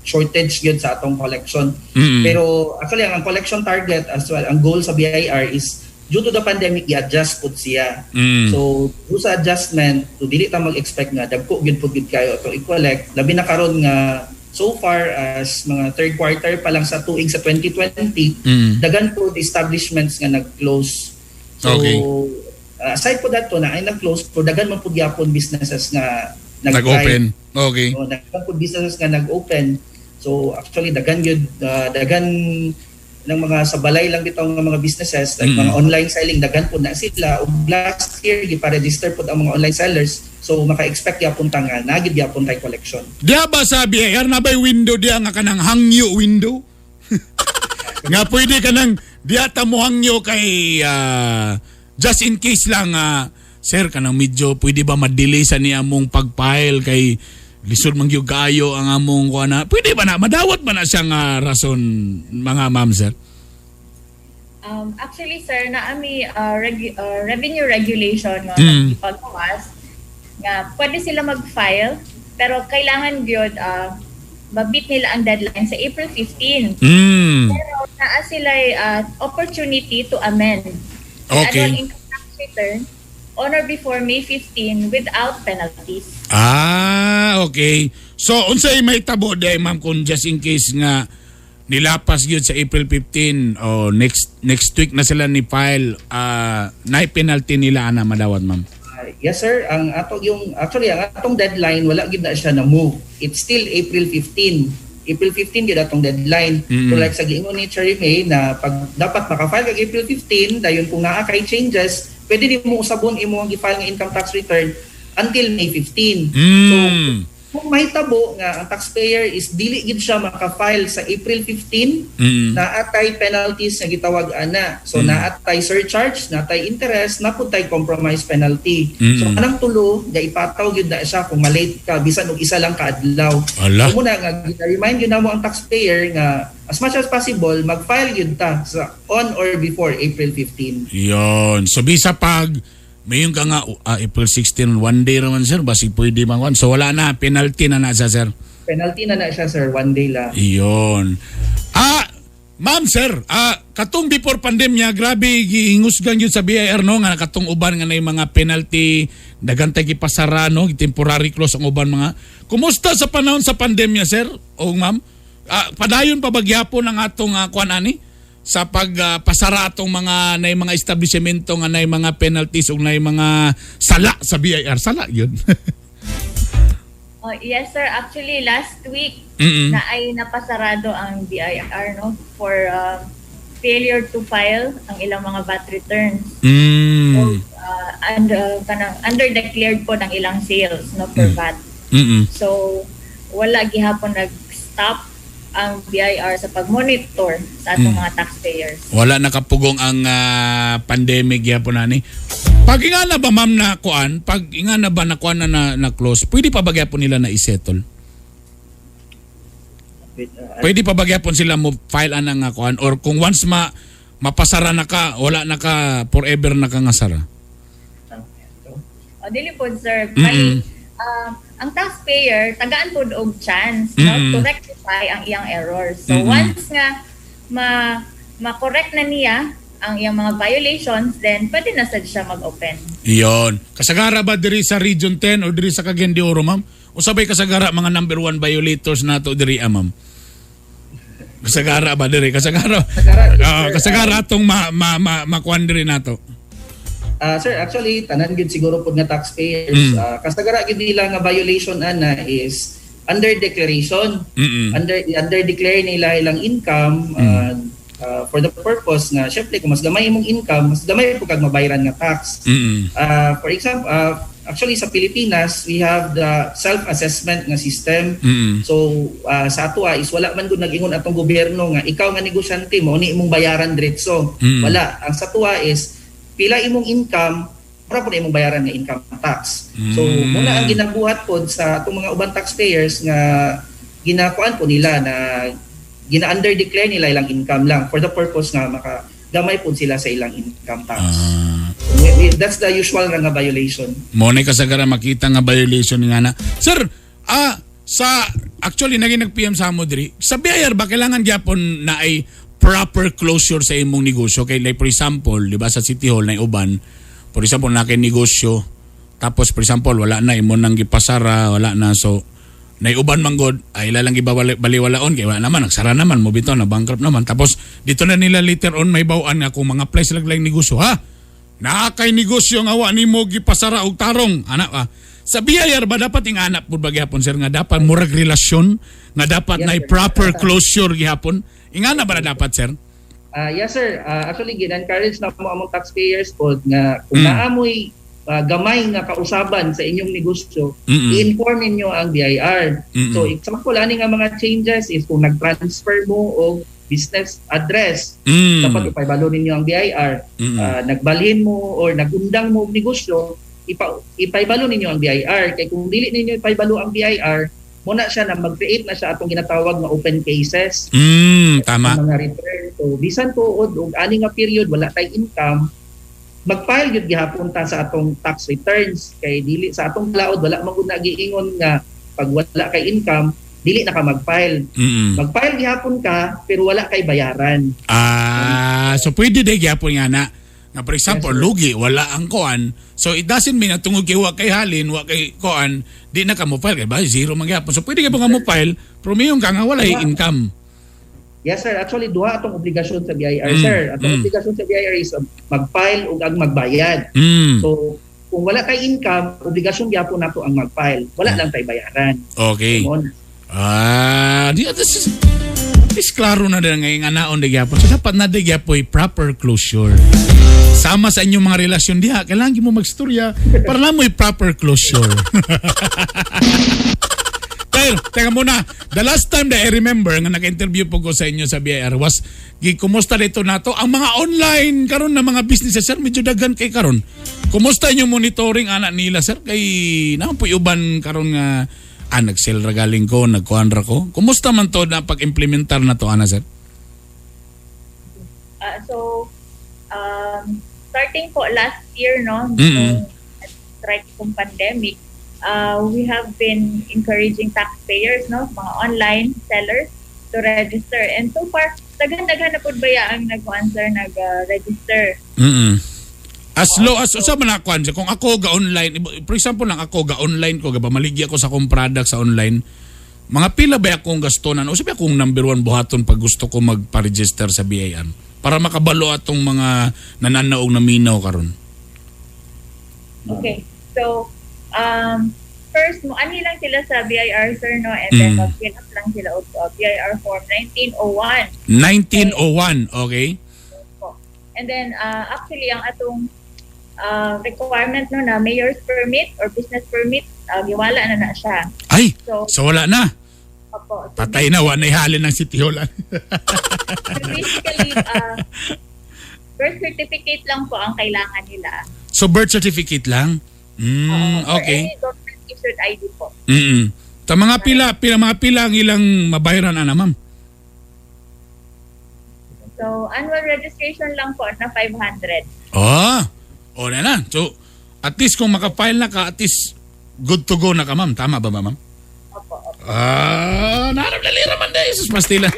shortage gyud sa atong collection. Pero actually ang collection target as well, ang goal sa BIR is due to the pandemic i-adjust pud siya. So due sa adjustment, to dili ta mag-expect nga dagko gyud pud gyud kayo atong i-collect, labi na karon nga so far as mga third quarter pa lang sa tuig sa 2020, daghan po establishments nga nag-close. So aside po that to na ay nag-close po, daghan man pud gyapon businesses nga Nag-open. So, daghan po businesses nga nag-open. So actually daghan gyud daghan ng mga sa balay lang bitaw nga mga businesses like mga online selling, daghan po na sila. Ug last year gipa-register pod ang mga online sellers, so maka-expect gyapon ta nga naa gyud gyapon tay collection. Diya ba sa BIR na ba'y window diya nga kanang hangyo window? Nga pwede ka nang diya ta mo hangyo kay just in case lang, sir, kanang medyo pwede ba ma-delay sa niya mong pag-file kay lisod man gyud kaayo ang among kuan na? Pwede ba na madawat ba na siyang rason, mga ma'am, sir? Actually, sir, naami revenue regulation nga ipagawas nga pwede sila mag-file pero kailangan gyud ma-beat nila ang deadline sa April 15. Pero naa sila opportunity to amend the annual income tax return on or before May 15 without penalties. Ah, okay. So, unsay may tabo day, ma'am, kung just in case nga Nilapas gyud sa April 15 o next next week na sila ni file, na penalty nila ana madawat, ma'am? Yes sir, ang ato yung actually ang atong deadline wala gyud na siya na move. It's still April 15. April 15 gyud atong deadline. So like sa giingon ni Cherry May na pag dapat maka-file kag April 15, dayon kung naa kay changes, pwede nimo usabon imo ang gi-file nga income tax return until May 15. So kung mahitabo nga ang taxpayer is dili gid siya maka-file sa April 15, naatay penalties nga gitawag ana. So naatay surcharge, naatay interest, napud tay compromise penalty. So kanang tulo gaipataw gyud na siya kung malate ka bisan og isa lang ka adlaw. Ala. So muna nga gina-remind gyud namo ang taxpayer nga as much as possible mag-file gyud ta sa on or before April 15. Yon. So bisa pag mayon ka nga April 16, one day raman sir, basig pwede man. So wala na, penalty na na siya, sir. Penalty na na siya sir, one day lang. Iyon. Ma'am sir, katong before pandemya, grabe giingusgan yun sa BIR no nga katong uban nga nay mga penalty, daghan tay gipasara no, temporary close ang uban mga. Kumusta sa panahon sa pandemya, sir o ma'am? Padayon pa ba gyapon ang atong kuan ani sa pagpasara atong mga nay mga establishmento nga nay mga penalties ug nay mga sala sa BIR? Sala yun. Oh, yes sir, actually last week na ay napasarado ang BIR no for failure to file ang ilang mga VAT returns. And kanang under-declared po ng ilang sales no for VAT. So wala gihapon nag-stop ang BIR sa pag-monitor sa atong mga taxpayers. Wala nakapugong ang pandemic gyapon ani. Pag inga na ba ma'am na kuan, pag inga na ba na kuan na, na, na close, pwede pa ba gyapon nila na i-settle? Pwede pa ba gyapon sila mo file ana nga kuan or kung once ma mapasara na ka, wala na ka, forever na ka nga sara? O dili po sir, bali ang taxpayer tagaan po og chance no to rectify ang iyang errors. So once nga ma ma-correct na niya ang iyang mga violations, then pwede na sad siya mag-open. Iyon. Kasagara ba diri sa Region 10 o diri sa Cagayan de Oro, ma'am? Usabay kasagara mga number one violators nato diri, ma'am? Kasagara ba diri? Kasagara. Kasagara, sir. Kasagara atong ma ma ma makuan diri nato. Sir, actually tanan gyud siguro pod nga taxpayers, kasagara gyud nila nga violation ana is under declaration. Under under declare nila ilang income for the purpose nga syempre kung mas gamay imong income, mas gamay po kag mabayaran nga tax. For example, actually sa Pilipinas, we have the self-assessment nga system. So sa ato is wala man gud nag-ingon atong gobyerno nga ikaw nga negosyante mo ni imong bayaran diretso. Wala. Ang sa atoa is pila imong income para po na imong bayaran nga income tax. So muna ang ginabuhat pod sa atong mga uban taxpayers nga ginakuan po nila na gina-under declare nila ilang income lang for the purpose nga maka gamay po sila sa ilang income tax. That's the usual nga violation. Mo na kasagara makita nga violation nga na. Sir, sa actually naging nag-PM sa amo diri. Sa BIR ba kailangan gyapon na ay proper closure sa imong negosyo? Kay like for example, di ba sa City Hall na uban, for example na kay negosyo, tapos for example wala na imo nang gipasara, wala na, so naiuban man god ay ila lang gibaliwalaon kay wala naman, nagsara naman mo bitaw, na bankrupt naman, tapos dito na nila later on may bawaan nga kung mga apply sila lang negosyo, ha, naa kay negosyo nga wa nimo gipasara og tarong ana ah. Sa BIR ba dapat ingana pud ba gihapon sir nga dapat murag relasyon nga dapat Yes, na sir. proper closure gihapon, ingana ba na dapat, sir? Yes sir, actually gina-encourage na mo among taxpayers pod nga kung naamoy gamay nga kausaban sa inyong negosyo, i-inform ninyo ang BIR. So example ani nga mga changes is kung nag-transfer mo og business address, dapat ipaibalo ninyo ang BIR. Nagbalhin mo or nagundang mo og negosyo, ipaibalo ninyo ang BIR. Kay kung dili ninyo ipaibalo ang BIR, muna siya na mag-create na siya atong ginatawag nga open cases. Tama. Mga return. So bisan tuod og ani nga period wala tay income, mag-file gyud gihapon ta sa atong tax returns kay dili sa atong laod wala man gud nagiingon nga pag wala kay income dili na ka mag-file. Mag-file gihapon ka pero wala kay bayaran. Ah, so pwede day gyapon nga na. Nga for example, Yes, sir. lugi, wala ang kuan. So it doesn't mean na tungod kay wa kay halin, wa kay kuan, di na ka mo file kay ba zero man gyapon. So pwede ka nga mo file, pero mayon ka nga wala Wala. income. Yes, sir. Actually, duha atong obligasyon sa BIR, sir. Atong obligasyon sa BIR is mag-file ug ang magbayad. So, kung wala kay income, obligasyon gyapon nato ang mag-file. Wala lang tay bayaran. Mo na. Ah, di this is is klaro na din ngayon nga naon di gyapon. So dapat na di gyapoy proper closure. Sama sa inyong mga relasyon diha, kailangan gyud mo magstorya para lang mo'y proper closure. Pero, teka muna. The last time that I remember nga nag-interview po ko sa inyo sa BIR was, kumusta dito nato ang mga online karon na mga businesses, sir, medyo daghan kay karon. Kumusta inyong monitoring ana nila, sir? Kay naman po uban karon nga nag-sell ra galing ko, nagkuhan ra ko. Kumusta man to na pag-implementar na to ana, sir? So, starting po last year, no, nung strike itong pandemic, we have been encouraging taxpayers, no, mga online sellers to register. And so far, daghan-daghan na po ba ang nag-answer, nag-register. As low as usa man ako, kung ako ga online, for example lang, ako ga online ko, gapamaligya ko sa akong product sa online, mga pila ba akong gastonan o sabi akong number one buhaton pag gusto ko magpa-register sa BIR para makabalo atong mga nananaog na minaw karon? Okay. So, first, mo ani lang sila sa BIR, sir, no, and then mag-fill up lang sila og BIR Form 1901. 1901, okay? Po. And then, actually, ang atong requirement, no, na mayor's permit or business permit, giwala na na siya. Ay, So, so wala na. Opo. So, Patay na, wala na ihalin ng City Hall. So basically, birth certificate lang po ang kailangan nila. So birth certificate lang? Or Okay. any government issued ID po. Ta mga pila, pila mga pila ang ilang mabayaran ana, ma'am? So, annual registration lang po na 500. Ah, o na na. So, at least kung makafile na ka, at least good to go na ka, ma'am. Tama ba, ma'am? Opo. Ah, naharap dalira man di. Sus, pastila.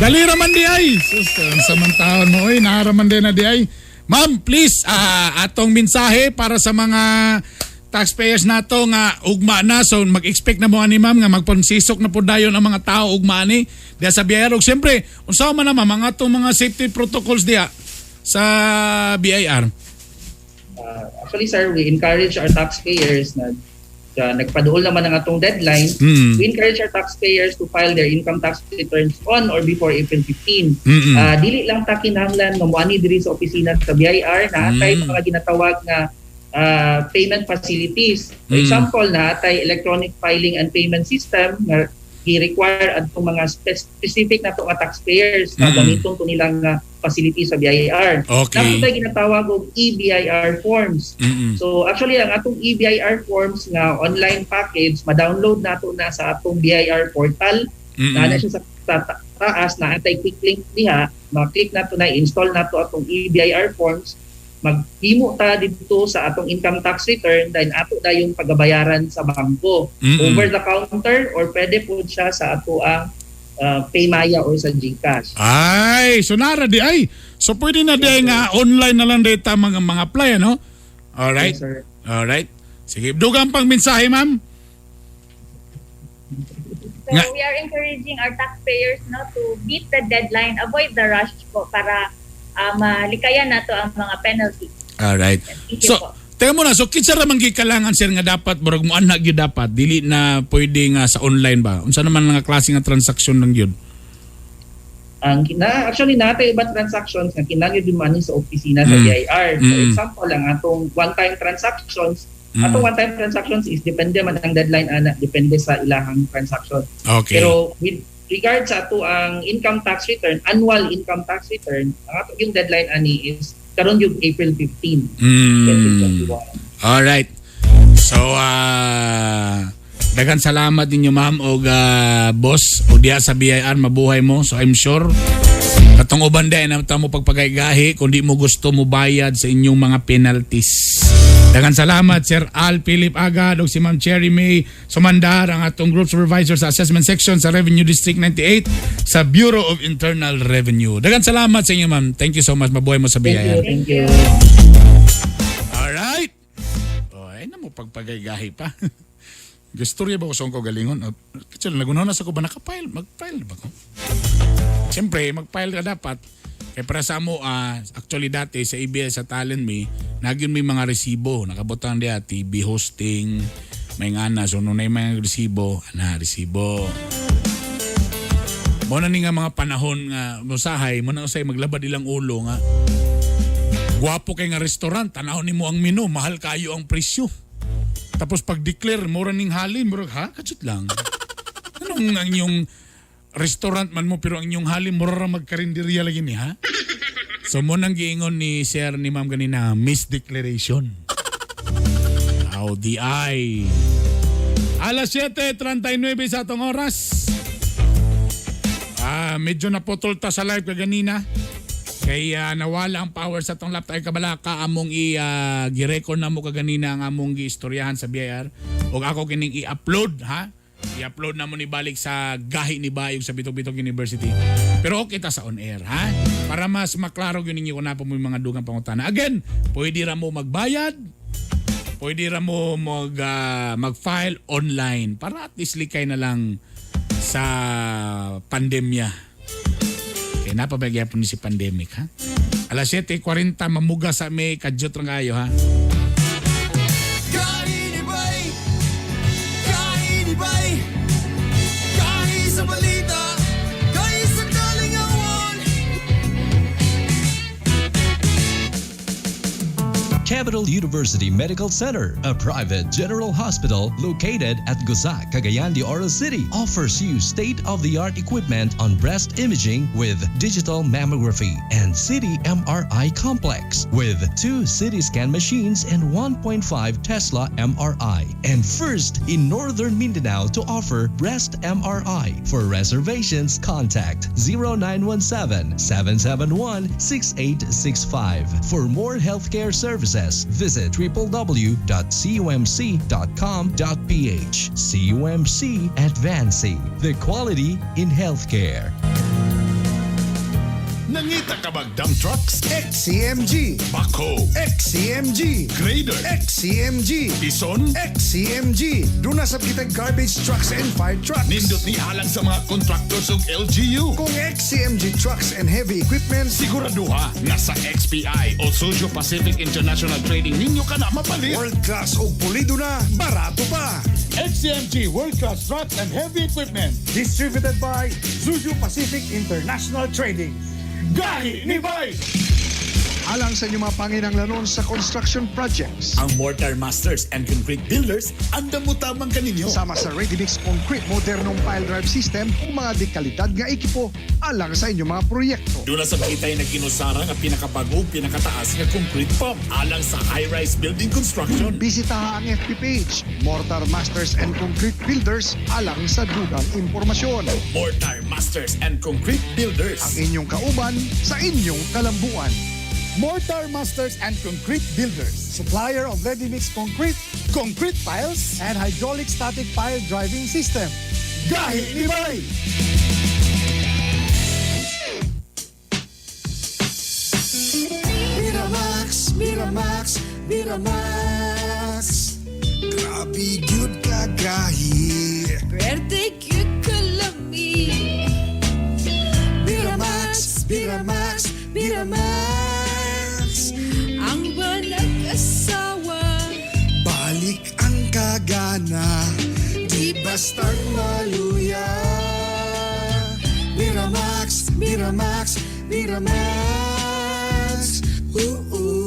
Dalira man di ay. Sus, ang samantaon mo, oy, nahara man di na di ay. Ma'am, please, atong mensahe para sa mga taxpayers nato nga ugma na, so mag-expect na mo ani, ma'am, nga magpansisok na po dayon ang mga tao ugma ani diya sa BIR. Ug siyempre, unsa man na, ma'am, ang atong mga safety protocols diya sa BIR? Actually, sir, we encourage our taxpayers na nagpaduol naman ang atong deadline. We encourage our taxpayers to file their income tax returns on or before April 15. Dili lang ta kinahanglan nga moani diri sa opisina sa BIR, naa tay mga ginatawag nga payment facilities. For example, naa tay electronic filing and payment system nga gi-require adtong mga specific na nga taxpayers na gamiton to nilang facility sa BIR. Naa tay ginatawag og eBIR forms. So actually, ang atong eBIR forms nga online package, ma-download nato na sa atong BIR portal. Naa na siya sa taas na atay quick link diha, ma-click nato na install nato atong eBIR forms, maghimo ta didto sa atong income tax return, then ato dayong pagabayaran sa bangko. Over the counter or pwede po siya sa ato ang Paymaya or sa GCash. Ay, so nara di ay. So pwede na di ay nga online na lang data mga apply, ano? Alright. Yes, sir. Alright. Sige, dugang pang mensahe, ma'am. So we are encouraging our taxpayers, no, to beat the deadline, avoid the rush po para malikayan nato ang mga penalty. Alright. Thank you So, po. Teka muna, so kinsa ra man gikalangan, sir, nga dapat murag mo anak gyud dapat dili na pwede nga sa online ba? Unsa naman nga klase nga transaksyon lang gyud? Ang kina actually natay iba transactions nga kinahanglan gyud man sa opisina sa BIR. For example, ang atong one-time transactions, atong one-time transactions is depende man ang deadline ana, depende sa ilahang transaction. Pero with regard sa ato ang income tax return, annual income tax return, ang ato yung deadline ani is karon yung April 15, 2021. Alright. So, daghan salamat ninyo, ma'am, og boss o diya sa BIR, mabuhay mo. So I'm sure katong uban di na mo pagpagaygahi kung di mo gusto mo bayad sa inyong mga penalties. Daghan salamat, Sir Al Philip Agad ug si Ma'am Cherry May Sumandar, ang atong group supervisor sa assessment section sa Revenue District 98 sa Bureau of Internal Revenue. Daghan salamat sa inyo, ma'am. Thank you so much. Mabuhay mo sa Thank you, BIR. thank you. Alright. Oh, ay na mo pagpagaygahi pa. Gastorya ba ko sa akong kaugalingon? Kasi nagunaw na sa ko ba naka-file? Mag-file ba ko? Siyempre, mag-file ka dapat. Kaya para sa mo, actually dati sa ABS sa Talent Me, nagyun may mga resibo. Nakabutang diya, TV hosting, may ngana. So, nung na yung mga resibo, ana, resibo. Mo na ni nga mga panahon nga musahay, mo na usay maglabad ilang ulo nga. Gwapo kay nga restaurant, tanaw nimo ang menu, mahal kayo ang presyo. Tapos pag-declare, mura ning halin, murag ha, katsut lang. Anong ang inyong restaurant man mo pero ang inyong halin mura ra magkarinderya lagi ni ha? So mo nang giingon ni sir ni ma'am ganina, misdeclaration. Aw di ay. Alas 7:39 sa atong oras. Medyo naputol ta sa live kaganina. Kaya nawala ang power sa atong laptop ay kabalaka among i gi-record na mo kaganina ang among giistoryahan sa BIR ug ako kining i-upload ha. I-upload na mo ni balik sa gahi ni Bayog sa Bitog-Bitog University. Pero okay ta sa on air ha. Para mas maklaro gyud ninyo kung napa mo yung mga dugang pangutana. Again, pwede ra mo magbayad, pwede ra mo mag-file online para at least likay na lang sa pandemya. Kaya napabagyapon ni si pandemic, ha? Alas 7:40, mamuga sa may kadyot lang kayo, ha? Kainibay, kainibay, kahi sa balita, kahi sa kalingawan. Capital University Medical Center, a private general hospital located at Gusa, Cagayan de Oro City, offers you state-of-the-art equipment on breast imaging with digital mammography and CT MRI complex with 2 CT scan machines and 1.5 Tesla MRI. And first in Northern Mindanao to offer breast MRI. For reservations, contact 0917-771-6865. For more healthcare services, visit www.cumc.com.ph. CUMC Advancing the quality in healthcare. Nangita ka bag dump trucks? XCMG. Backhoe. XCMG. Grader. XCMG. Ison. XCMG. Duna sa kitag garbage trucks and fire trucks. Nindot ni alang sa mga contractors ug LGU. Kung XCMG trucks and heavy equipment, siguraduha nga sa XPI o Suzhou Pacific International Trading ninyo ka na mapalit. World class og pulido na, barato pa. XCMG World Class Trucks and Heavy Equipment. Distributed by Suzhou Pacific International Trading. Gahi ni Bay! Alang sa inyong mga panginanglanon sa construction projects. Ang Mortar Masters and Concrete Builders, andam mo tamang kaninyo. Sama sa Ready Mix Concrete modernong pile drive system ug mga dekalidad nga ekipo alang sa inyong mga proyekto. Doon na sa kita'y nagkinusara nga pinakabago, pinakataas nga concrete pump alang sa high-rise building construction. Bisitaha ang FB page, Mortar Masters and Concrete Builders alang sa dugang impormasyon. Mortar Masters and Concrete Builders. Ang inyong kauban sa inyong kalambuan. Mortar Masters and Concrete Builders. Supplier of ready-mix concrete, concrete piles, and hydraulic static pile driving system. Gahi ni Bay! Miramax, Miramax, Miramax. Grabe gyud kagahi. Pwerte gyud kalami. Miramax, Miramax, Miramax. Ang nag-asawa. Balik ang kagana, di bastang maluya. Miramax, Miramax, Miramax. Ooh, ooh.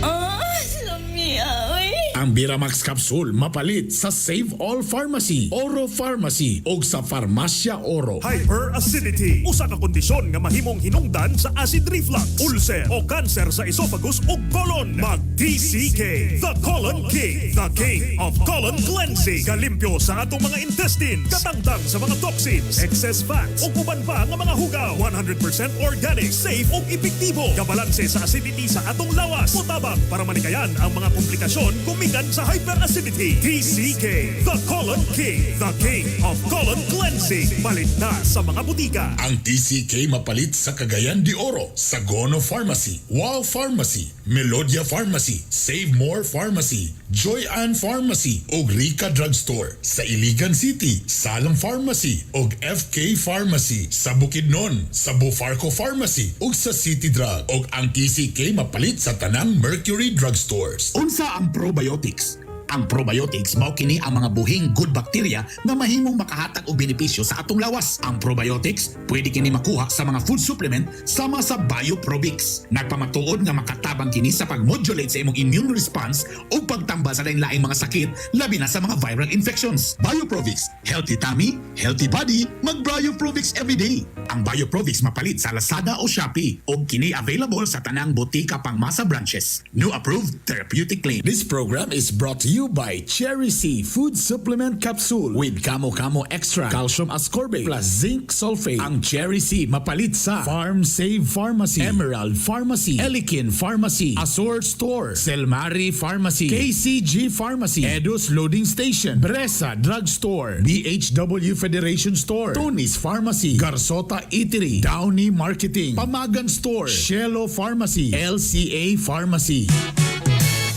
Oh, lamia, oy. Ang Biramax Capsule mapalit sa Save All Pharmacy, Oro Pharmacy o sa Farmacia Oro. Hyperacidity, usa ka kondisyon nga mahimong hinungdan sa acid reflux, ulcer o cancer sa esophagus ug colon. Mag TCK, The Colon King, the King of Colon Cleansing. Kalimpyo sa atong mga intestines, katangtang sa mga toxins, excess fats ug uban pa nga mga hugaw. 100% organic, safe ug epektibo. Kabalanse sa acidity sa atong lawas. Mutabang para malikayan ang mga komplikasyon gumikan Pagpabilin sa hyperacidity. TCK, The Colon King, the King of Colon Cleansing. Palit na sa mga butika. Ang TCK mapalit sa Cagayan de Oro, Sagono Pharmacy, Wow Pharmacy, Melodia Pharmacy, Save More Pharmacy, Joy Ann Pharmacy ug Rica Drugstore. Sa Iligan City, Salam Pharmacy ug FK Pharmacy. Sa Bukidnon, sa Bufarco Pharmacy ug sa City Drug. Ug ang TCK mapalit sa tanang Mercury Drugstores. Unsa ang probiotics? Ang probiotics mao kini ang mga buhing good bacteria nga mahimong makahatag og benepisyo sa atong lawas. Ang probiotics pwede kini makuha sa mga food supplement sama sa Bioprobix. Nagpamatuod nga makatabang kini sa pag-modulate sa imong immune response ug pagtambal sa lain-laing mga sakit labi na sa mga viral infections. Bioprovix, healthy tummy, healthy body, mag-Bioprovix everyday. Ang Bioprovix mapalit sa Lazada o Shopee ug kini available sa tanang botika pangmasa branches. New approved therapeutic claim. This program is brought to you by Cherry C Food Supplement Capsule with Camo Camo Extra, Calcium Ascorbate, plus Zinc Sulfate. Ang Cherry C mapalit sa Farm Save Pharmacy, Emerald Pharmacy, Elikin Pharmacy, Azure Store, Selmari Pharmacy, KCG Pharmacy, Edus Loading Station, Bresa Drugstore, BHW Federation Store, Tony's Pharmacy, Garsota Eatery, Downey Marketing, Pamagan Store, Shelo Pharmacy, LCA Pharmacy.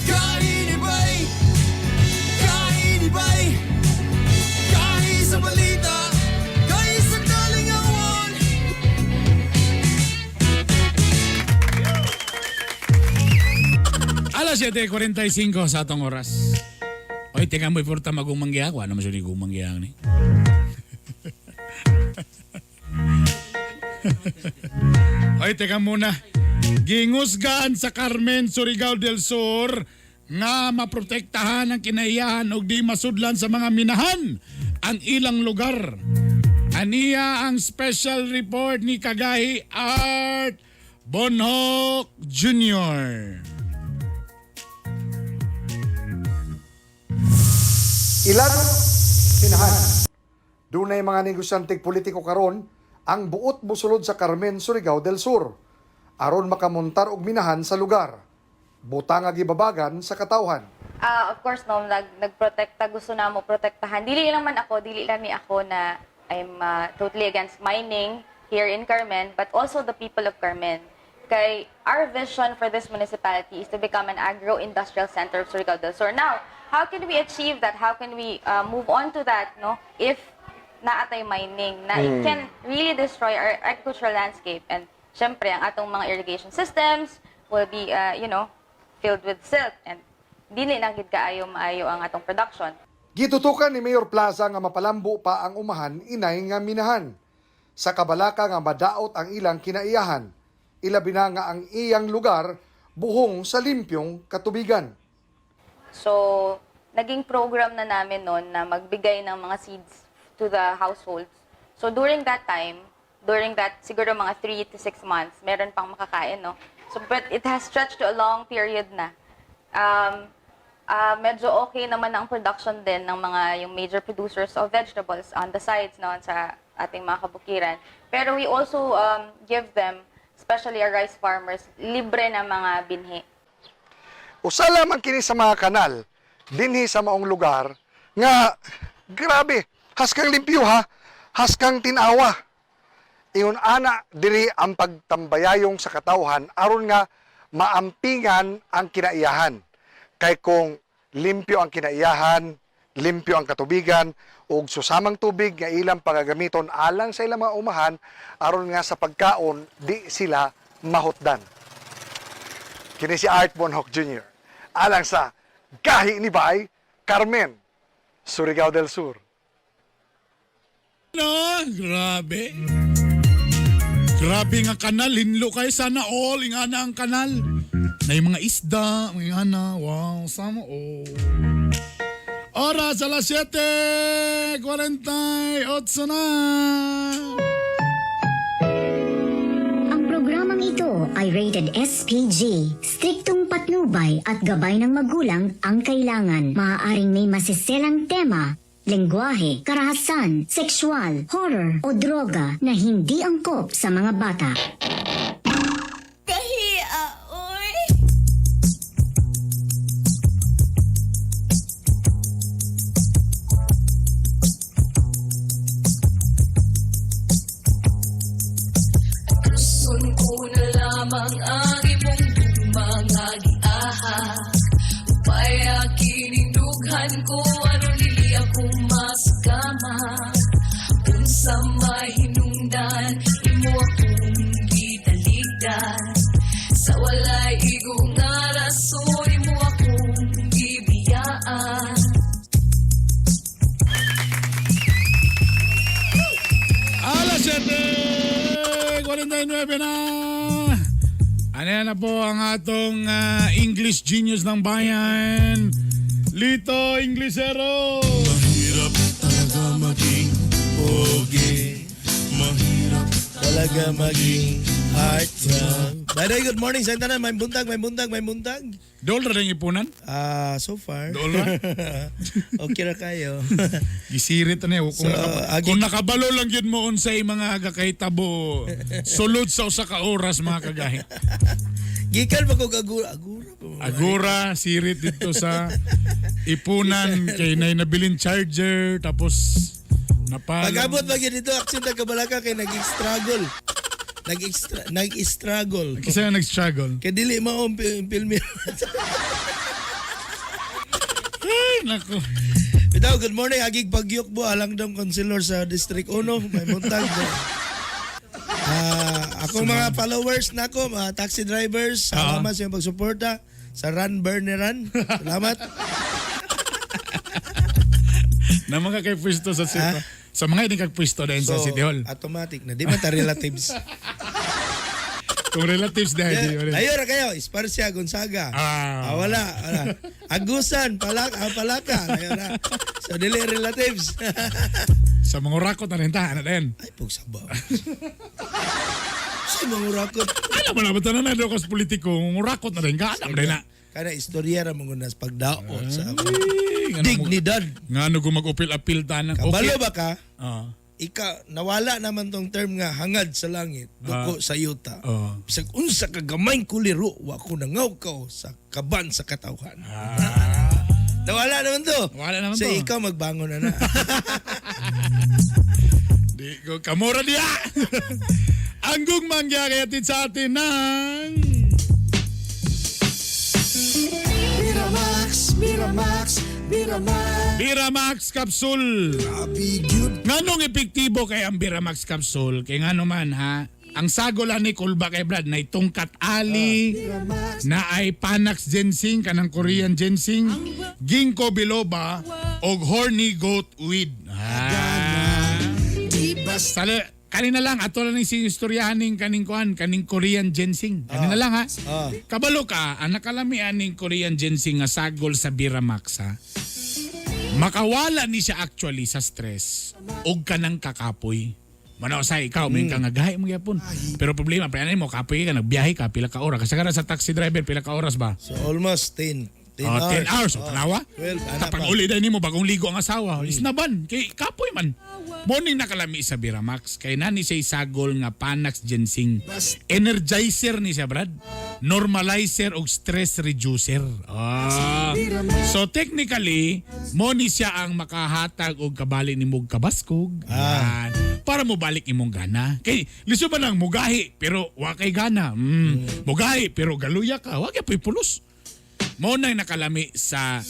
Kainibay! Kainibay! Kahi sa balita! Kahi sa kalingawan! Alas 7:45 sa atong oras. Oy, teka mo, iporta magumanggiha ko. Ano man siya ni gumanggiha ni? Oy, teka muna. Gingusgan sa Carmen, Surigao del Sur nga maprotektahan ang kinaiyahan ug di masudlan sa mga minahan ang ilang lugar. Aniya ang special report ni Kagahi Art Bonhoc Jr. Ilan sinahan. Dunay mga negosyanteng politiko karon ang buot mosulod sa Carmen, Surigao del Sur aron makamontar og minahan sa lugar. Butang nga gibabagan sa katawhan. Ah, of course no, nagprotekta, gusto na mo protektahan. Dili lang man ako, dili lang ni ako na I'm totally against mining here in Carmen, but also the people of Carmen. Kay our vision for this municipality is to become an agro-industrial center of Surigao del Sur. Now, how can we achieve that? How can we move on to that, no? If naatay mining, na it can really destroy our agricultural landscape, and syempre ang atong mga irrigation systems will be filled with silt and dili na gid kaayo maayo ang atong production. Gitutukan ni Mayor Plaza nga mapalambo pa ang umahan inay nga minahan. Sa kabalaka nga madaot ang ilang kinaiyahan. Ilabi na nga ang iyang lugar buhong sa limpyong katubigan. So, naging program na namin noon na magbigay ng mga seeds to the households. So, during that time, during that siguro mga 3 to 6 months, meron pang makakain, no? So, but it has stretched to a long period na. Medyo okay naman ang production din ng mga yung major producers of vegetables on the sides, no, sa ating mga kabukiran. Pero we also give them, especially our rice farmers, libre na mga binhi. Usa lamang kini sa mga kanal dinhi sa maong lugar nga grabe, haskang limpyo ha, haskang tinawa. Ingon ana diri ang pagtambayayong sa katawhan aron nga maampingan ang kinaiyahan. Kay kung limpyo ang kinaiyahan, limpyo ang katubigan ug susamang tubig nga ilang pagagamiton alang sa ilang mga umahan aron nga sa pagkaon di sila mahutdan. Kini si Art Bonhoc Jr. Alang sa Gahi ni Bay, Carmen, Surigao del Sur. No, grabe. Grabe nga kanal, hinlo kayo. Sana all, ingana ang kanal. Na yung mga isda, mga ana, wow, sama all. Oras, alas 7:48 na. Ang programang ito ay rated SPG. Striktong patnubay at gabay ng magulang ang kailangan. Maaaring may masiselang tema, lengguwahe, karahasan, sexual, horror o droga na hindi angkop sa mga bata. Kahia, oy. lamang ang imong gugma nga giahak. Upaya kining dughan ko aron dili ako masugama. Unsa may hinungdan imo akong gitaligdan. Sa walay igo nga rason imo akong gibiyaan. Alas 7:49 na. Ano yan na po ang atong English genius ng bayan, Lito Inglesero. Mahirap talaga maging pogi. Mahirap talaga maging heartthrob. By the way, good morning sa tanan. May buntag, may buntag, may buntag. Dol ra rin ipunan? Ah, so far. Dol ra? Okay ra kayo. Gisirit na niya. So, Kung nakabalo lang yun mo unsay mga kakahitabo sulod sa usa ka oras, mga kagahi. Gikan pa kog agura. Agura pa mo. Agura, sirit dito sa ipunan kay nay nabilin charger tapos napalo. Pag-abot ba gyud dito, action na kabalaka kay nag-struggle. Nag-struggle. Kasi nga nag-struggle. Kay dili mao ang pilmi. Ay, nako. Bitaw, good morning. Agig Pagyok bo, alang dong konsilor sa District 1. May buntag. Akong mga followers nako, mga taxi drivers, salamat sa inyong pagsuporta sa Run Burner Run. Salamat. Na mga kay pwesto sa city. Sa mga hindi kag pwesto din sa So, City Hall. Automatic na. Di man ta relatives. Kung relatives dahil di wala. Ayo ra kayo, Esparcia, Gonzaga. Ah. Ah, wala, wala. Agusan, Palaka, Layo ra. So dili relatives. Sa mga urakot na rin ta, ano din? Ay, pugsabaw. Sa mga urakot. Ano mo na ba tanan na daw kas politiko, urakot na rin ka, alam rin na. Kana istorya ra mo nas pagdaot sa ako. Ay, ngano Dignidad. Ngano kung mag-upil-apil ta na. Kabalo ba ka? Ah. Ika nawala naman tong term nga hangad sa langit, duko sa yuta. Bisag unsa ka gamay kuliro, wa ko nangawkaw sa kaban sa katawhan. Nawala naman to. Nawala naman so, to. ikaw magbangon na na. Di ko kamura diya. Ang gugmang giyakayatid sa atin ng Miramax, Miramax, Miramax. Biramax Capsule. Nganong epektibo kay ang Biramax Capsule? Kay ngano man ha, ang sago lang ni Kulba kay Brad na itungkat ali, na ay Panax ginseng, kanang Korean ginseng, ginkgo biloba, og horny goat weed. Ah. Sale, kanina lang, ato lang ni istoryahan ning kaning kuan, kaning Korean ginseng. Kanina lang ha. Kabalo ka, ang nakalamian ning Korean ginseng nga sagol sa Biramax ha. Makawala ni siya actually sa stress og kanang kakapoy. Mano sa ikaw, may ka nga gahi mo gyapon. Pero problema, pre mo kapoy ka, nagbiyahe ka pila ka oras. Kasi sa taxi driver pila ka oras ba? So almost 10. 10 Oh, hours. 10 hours, oh, tanawa. 12, ana Tapang pa. uli dahil nimo bagong ligo ang asawa. Isnaban kay kapoy man. Morning nakalami sa Biramax kay nani siya sagol nga Panax ginseng. Energizer ni siya, Brad. Normalizer og stress reducer. Ah. So technically, mo ni siya ang makahatag og kabali nimo og kabaskog. Yan. Para mo balik imong gana. Kay lisod ba lang mugahi pero wa kay gana. Mugahi pero galuya ka, wa kay pulos. Mo na'y nakalami sa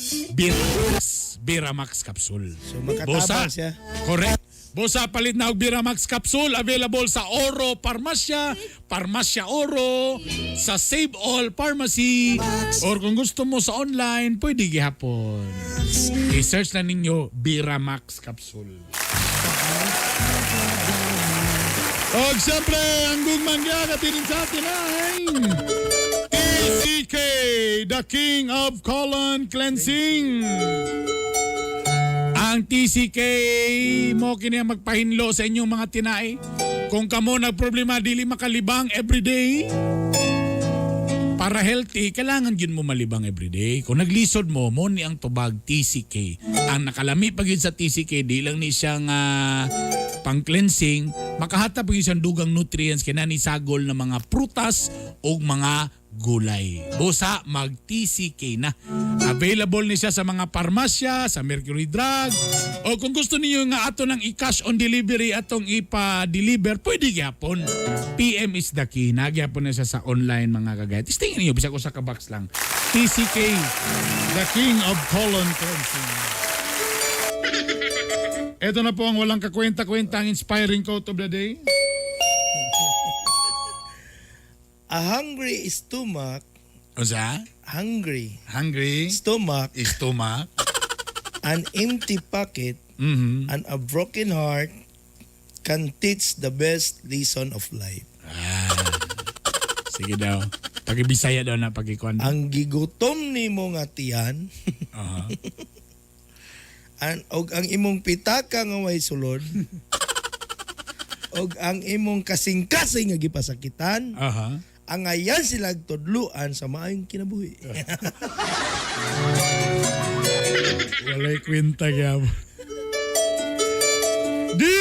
Biramax Capsule. So makatabang siya. Correct. Bosa, palit na og Biramax Capsule available sa Oro Parmasya, Parmasya Oro, sa Save All Pharmacy, or kung gusto mo sa online, pwede gihapon. I-search na ninyo Biramax Capsule. Og siyempre, ang gugmang gagatirin sa atin ay TCK, the King of Colon Cleansing. Ang TCK mo kini ang magpahinlo sa inyong mga tinai. Kung kamo nagproblema dili makalibang everyday, para healthy, kailangan yun mo malibang everyday. Kung naglisod mo, mo ni ang tubag TCK. Ang nakalami pag yun sa TCK, di lang ni siyang pang-cleansing, makahatag pag yun siyang dugang nutrients kaya ni sagol ng mga prutas o mga gulay. Busa, mag-TCK na. Available ni siya sa mga parmasya, sa Mercury Drug. O kung gusto niyo nga ato nang i-cash on delivery atong ipa-deliver, pwede gyapon. PM is the key. Nagyapon na siya sa online, mga kagaya. Testingin niyo bisag usa ka box lang. TCK, the king of colon cleansing. Ito na po ang walang kakwenta-kwenta, ang inspiring quote of the day. A hungry stomach, Unsa? Hungry Hungry stomach, stomach, an empty pocket, and a broken heart can teach the best lesson of life. Ah. Sige daw. Pag-Bisaya daw na pagikuan. Ang gigutom nimo nga tiyan, an og ang imong pitaka nga way sulod, og ang imong kasing-kasing nga gipasakitan, ang ayan sila tudluan sa maayong kinabuhi. Walay kwenta gyab. Di!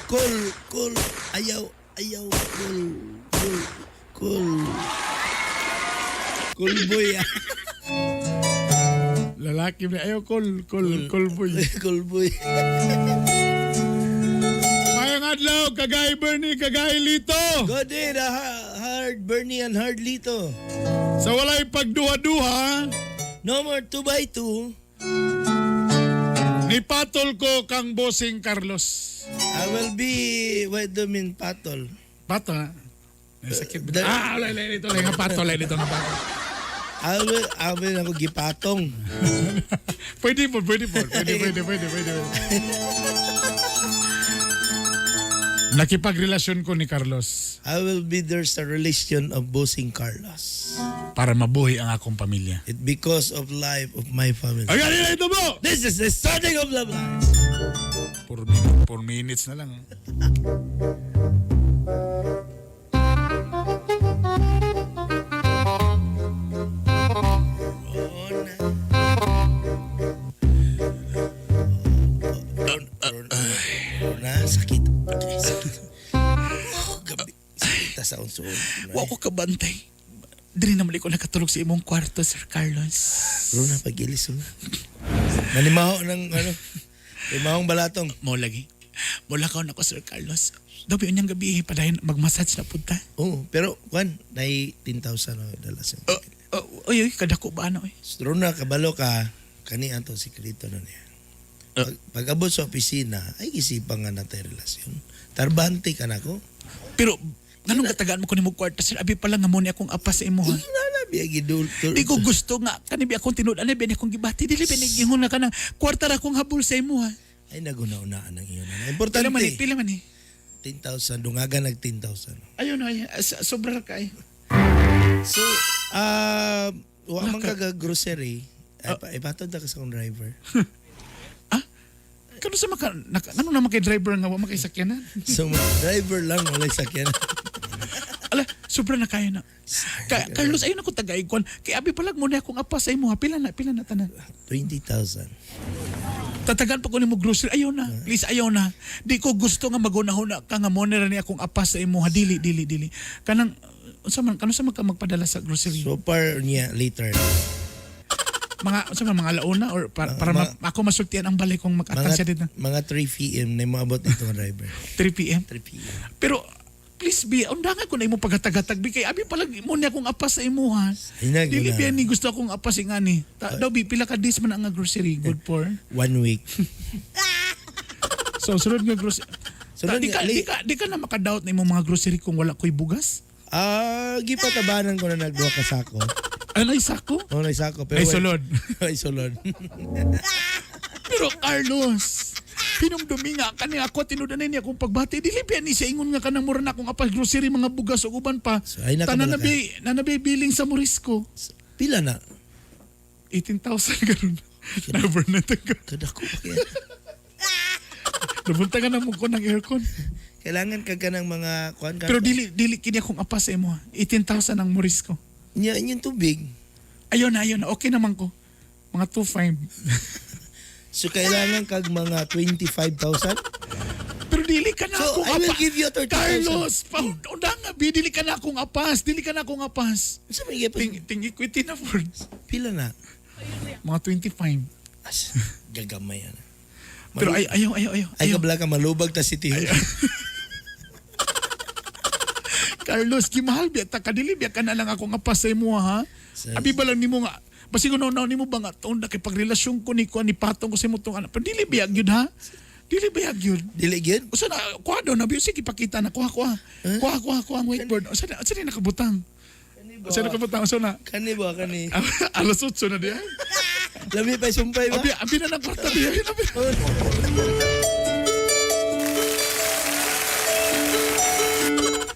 Cool, cool, ayaw, ayaw, cool, cool, cool. Cool boy, ah. Lalaki ba? Ayaw, cool, cool, cool boy. Cool boy. Mayong adlaw, Kagay Bernie, Kagay Lito. Good day, the hard Bernie and hard Lito. Sa walay pagduha-duha, no more 2 by 2. Nipatol ko kang Bossing Carlos. I will be, what do you mean patol? Patol na? Sakit. Ah, wala, wala, dito, wala, nga patol, wala, dito nga patol. I will ako gipatong. Pwede po, pwede po. Pwede, pwede, pwede, pwede. Nakipagrelasyon ko ni Carlos. I will be there sa relation of Bossing Carlos. Para mabuhi ang akong pamilya. It because of life of my family. Ay, ay, ito mo! This is the starting of love life. 4 minutes na lang. Na, sakit. Sakit. Oh, gabi. Sakit ta sa unsuon. Wa ko kabantay. Diri naman ko nakatulog sa imong kwarto, Sir Carlos. Rona, pag-ilis. Oh. Nalimaho ng ano, limahong balatong. Mo lagi. Mulakaw na ko, Sir Carlos. Dabi unyang gabi, padayon mag-massage na punta. Oo, pero kwan, nay 10,000 na dala sa. Oh, oy, oy, kadako ba ano eh? Rona, kabalo ka, kani ato sikreto na niya. Pag abot sa opisina, ay isipan nga natay relasyon. Tarbante ka na ko. Pero, nganong katagaan mo ko nimo kwarta, sir? Abi pala nga mo ni akong apa sa imo, ha? Nana, biya gidul. Di ko gusto nga kani bi akong tinud ani bi akong gibati, dili bi gingon na kanang kwarta ra akong habol sa imo, ha. Ay, naguna-unaan ang iyo na. Importante. Pila man eh, pila man eh. 10,000, dungagan nag 10,000. Ayun ay, sobra ra kay. So, wa man ka grocery, ay, ipatod na ka sa akong driver. Kano sa maka naka, ano naman kay driver nga wa man kay sakyanan? So, driver lang, walay sakyanan. Ala, sobra na kaya na. Carlos, ayun ako tagay kwan. Kay abi palag mo na akong apa sa imo, ha. Pila na tanan. 20,000. Tatagan pa ko nimo grocery. Ayaw na. Please, ayaw na. Di ko gusto nga magunahuna ka nga mo na ni akong apa sa imo, ha. Dili, dili, dili. Kanang unsa man kano sa man ka magpadala sa grocery? So far niya later. Mga unsa man, mga alauna or para ako masultian ang balay kong mag-atang siya dito. Mga 3 p.m. na maabot ito ang driver. 3 p.m. 3 p.m. Pero please be, undangan ko na imo paghatag-hatag bi kay abi pala mo niya akong apas sa imo, ha. Ay, Dili na. biya ni gusto akong apas ingani. Daw bi pila ka days man ang grocery good for? One week. So sunod nga grocery. Sunod di ka, di ka na makadoubt na imong mga grocery kung wala ko'y bugas? Ah, gipatabanan ko na nagduha ka sako. Ano ay sako? Oh, nay sako pero Ay sulod. Ay sulod. Pero Carlos, hinumdumi nga kani ako tinudanan niya akong pagbati. Dili biya ni siya ingon nga kanang mura na akong apas grocery mga bugas ug uban pa. So, ay Tanan nakabala na bi na bi billing sa Morisco. Pila na? 18,000 karon. Never na taga. Kadako pa kaya. Nabuntangan na mo ko ng aircon. Kailangan ka ka ng mga kuan ka. Pero dili dili kini akong apas sa imo, ha. 18,000 ang Morisco. Nya inyong tubig. Ayun na, ayun na. Okay naman ko. Mga 2.5. So kailangan kag mga 25,000? Pero dili ka na So, akong I will apa- give you 30,000. Carlos, paunda nga, bi, dili ka na akong apas. Dili ka na akong apas. Sa may gipon? Ting equity na for Pila na? Mga 25. As, gagamay ana. Pero ay, ayaw, ayaw, ayaw. Ay, kabla ka malubag ta City Hall. Carlos, gimahal biya ta kadili biya ka na lang akong apas sa imo ha. Abi ba lang nimo nga basig no nimo ba nga taon na kay pagrelasyon ko ni ko ni patong ko sa imo tong anak. Pero dili biya gyud ha. Dili biya gyud. Dili gyud? Usa na kuha daw na biya sige ipakita na kuha kuha. Kuha kuha kuha ang whiteboard. Usa na nakabutang? Usa na nakabutang usa na. Kani ba kani? Alas 8 na diya. Lami pa sumpay ba? Abi na ng kwarta diya. Abi.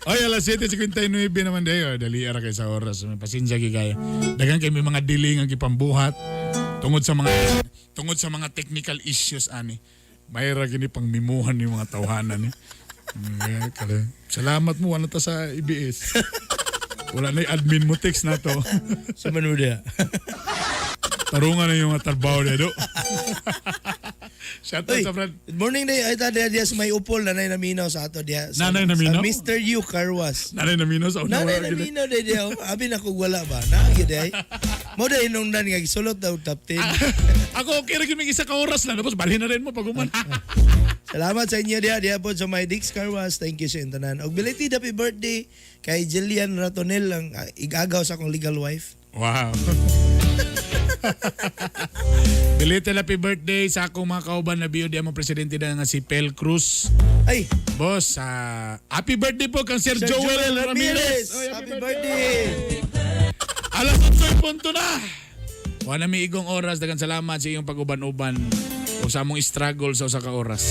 Oy, alas 7:59 naman dayo. Dali ara kay sa oras. May pasensya gyud kayo. Daghan kay may mga delay nga gipambuhat tungod sa mga technical issues ani. Mayra gini pang mimuhan ni mga tawhanan ni. Salamat mo wala ta sa IBS. Wala na yung admin mo text na to. Sa manuda. Tarungan na yung mga trabaho niya do. Shout out Oy, sa friend. Good morning day. Ay ta diha diha sa may upol nanay naminaw sa ato diha. Sa, Nanay naminaw? Sa Mr. U Carwas. Nanay naminaw sa una. Nanay naminaw day diha. Abi na kog wala ba? Naa gyud ay. Mo day nung nan nga gisulot daw top 10. Ako okay ra gyud may isa ka oras lang tapos balhin na rin mo pag human. Salamat sa inyo diha diha po sa my Dix Carwas. Thank you sa inyong tanan. Og belated happy birthday kay Jillian Ratonel ang igagaw sa akong legal wife. Wow. Belated happy birthday sa akong mga kauban na BOD among presidente na nga si Pel Cruz. Ay! Boss, happy birthday po kang Sir, Sir Joel, Joel Ramirez. Ramirez. Oy, happy birthday. Alas 8:00 na. Wala mi igong oras. Dagan salamat sa iyong pag-uban-uban o sa among struggle sa usa ka oras.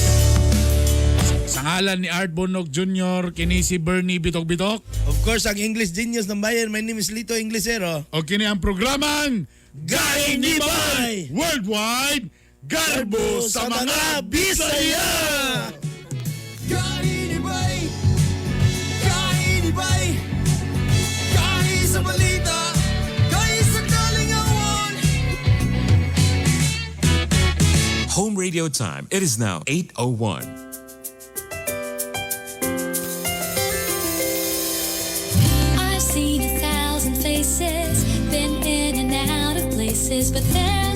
Sa ngalan ni Art Bonog Jr., kini si Bernie Bitok-Bitok. Of course, ang English genius ng bayan. My name is Lito Inglesero. O kini ang programang Gaing Nibay Worldwide Garbo sa mga Bisaya! Kainibay, kainibay, kahi sa balita, kahi sa kalingawan. Home radio time. It is now 8:01. I've seen 1,000 faces, been in and out of places, but there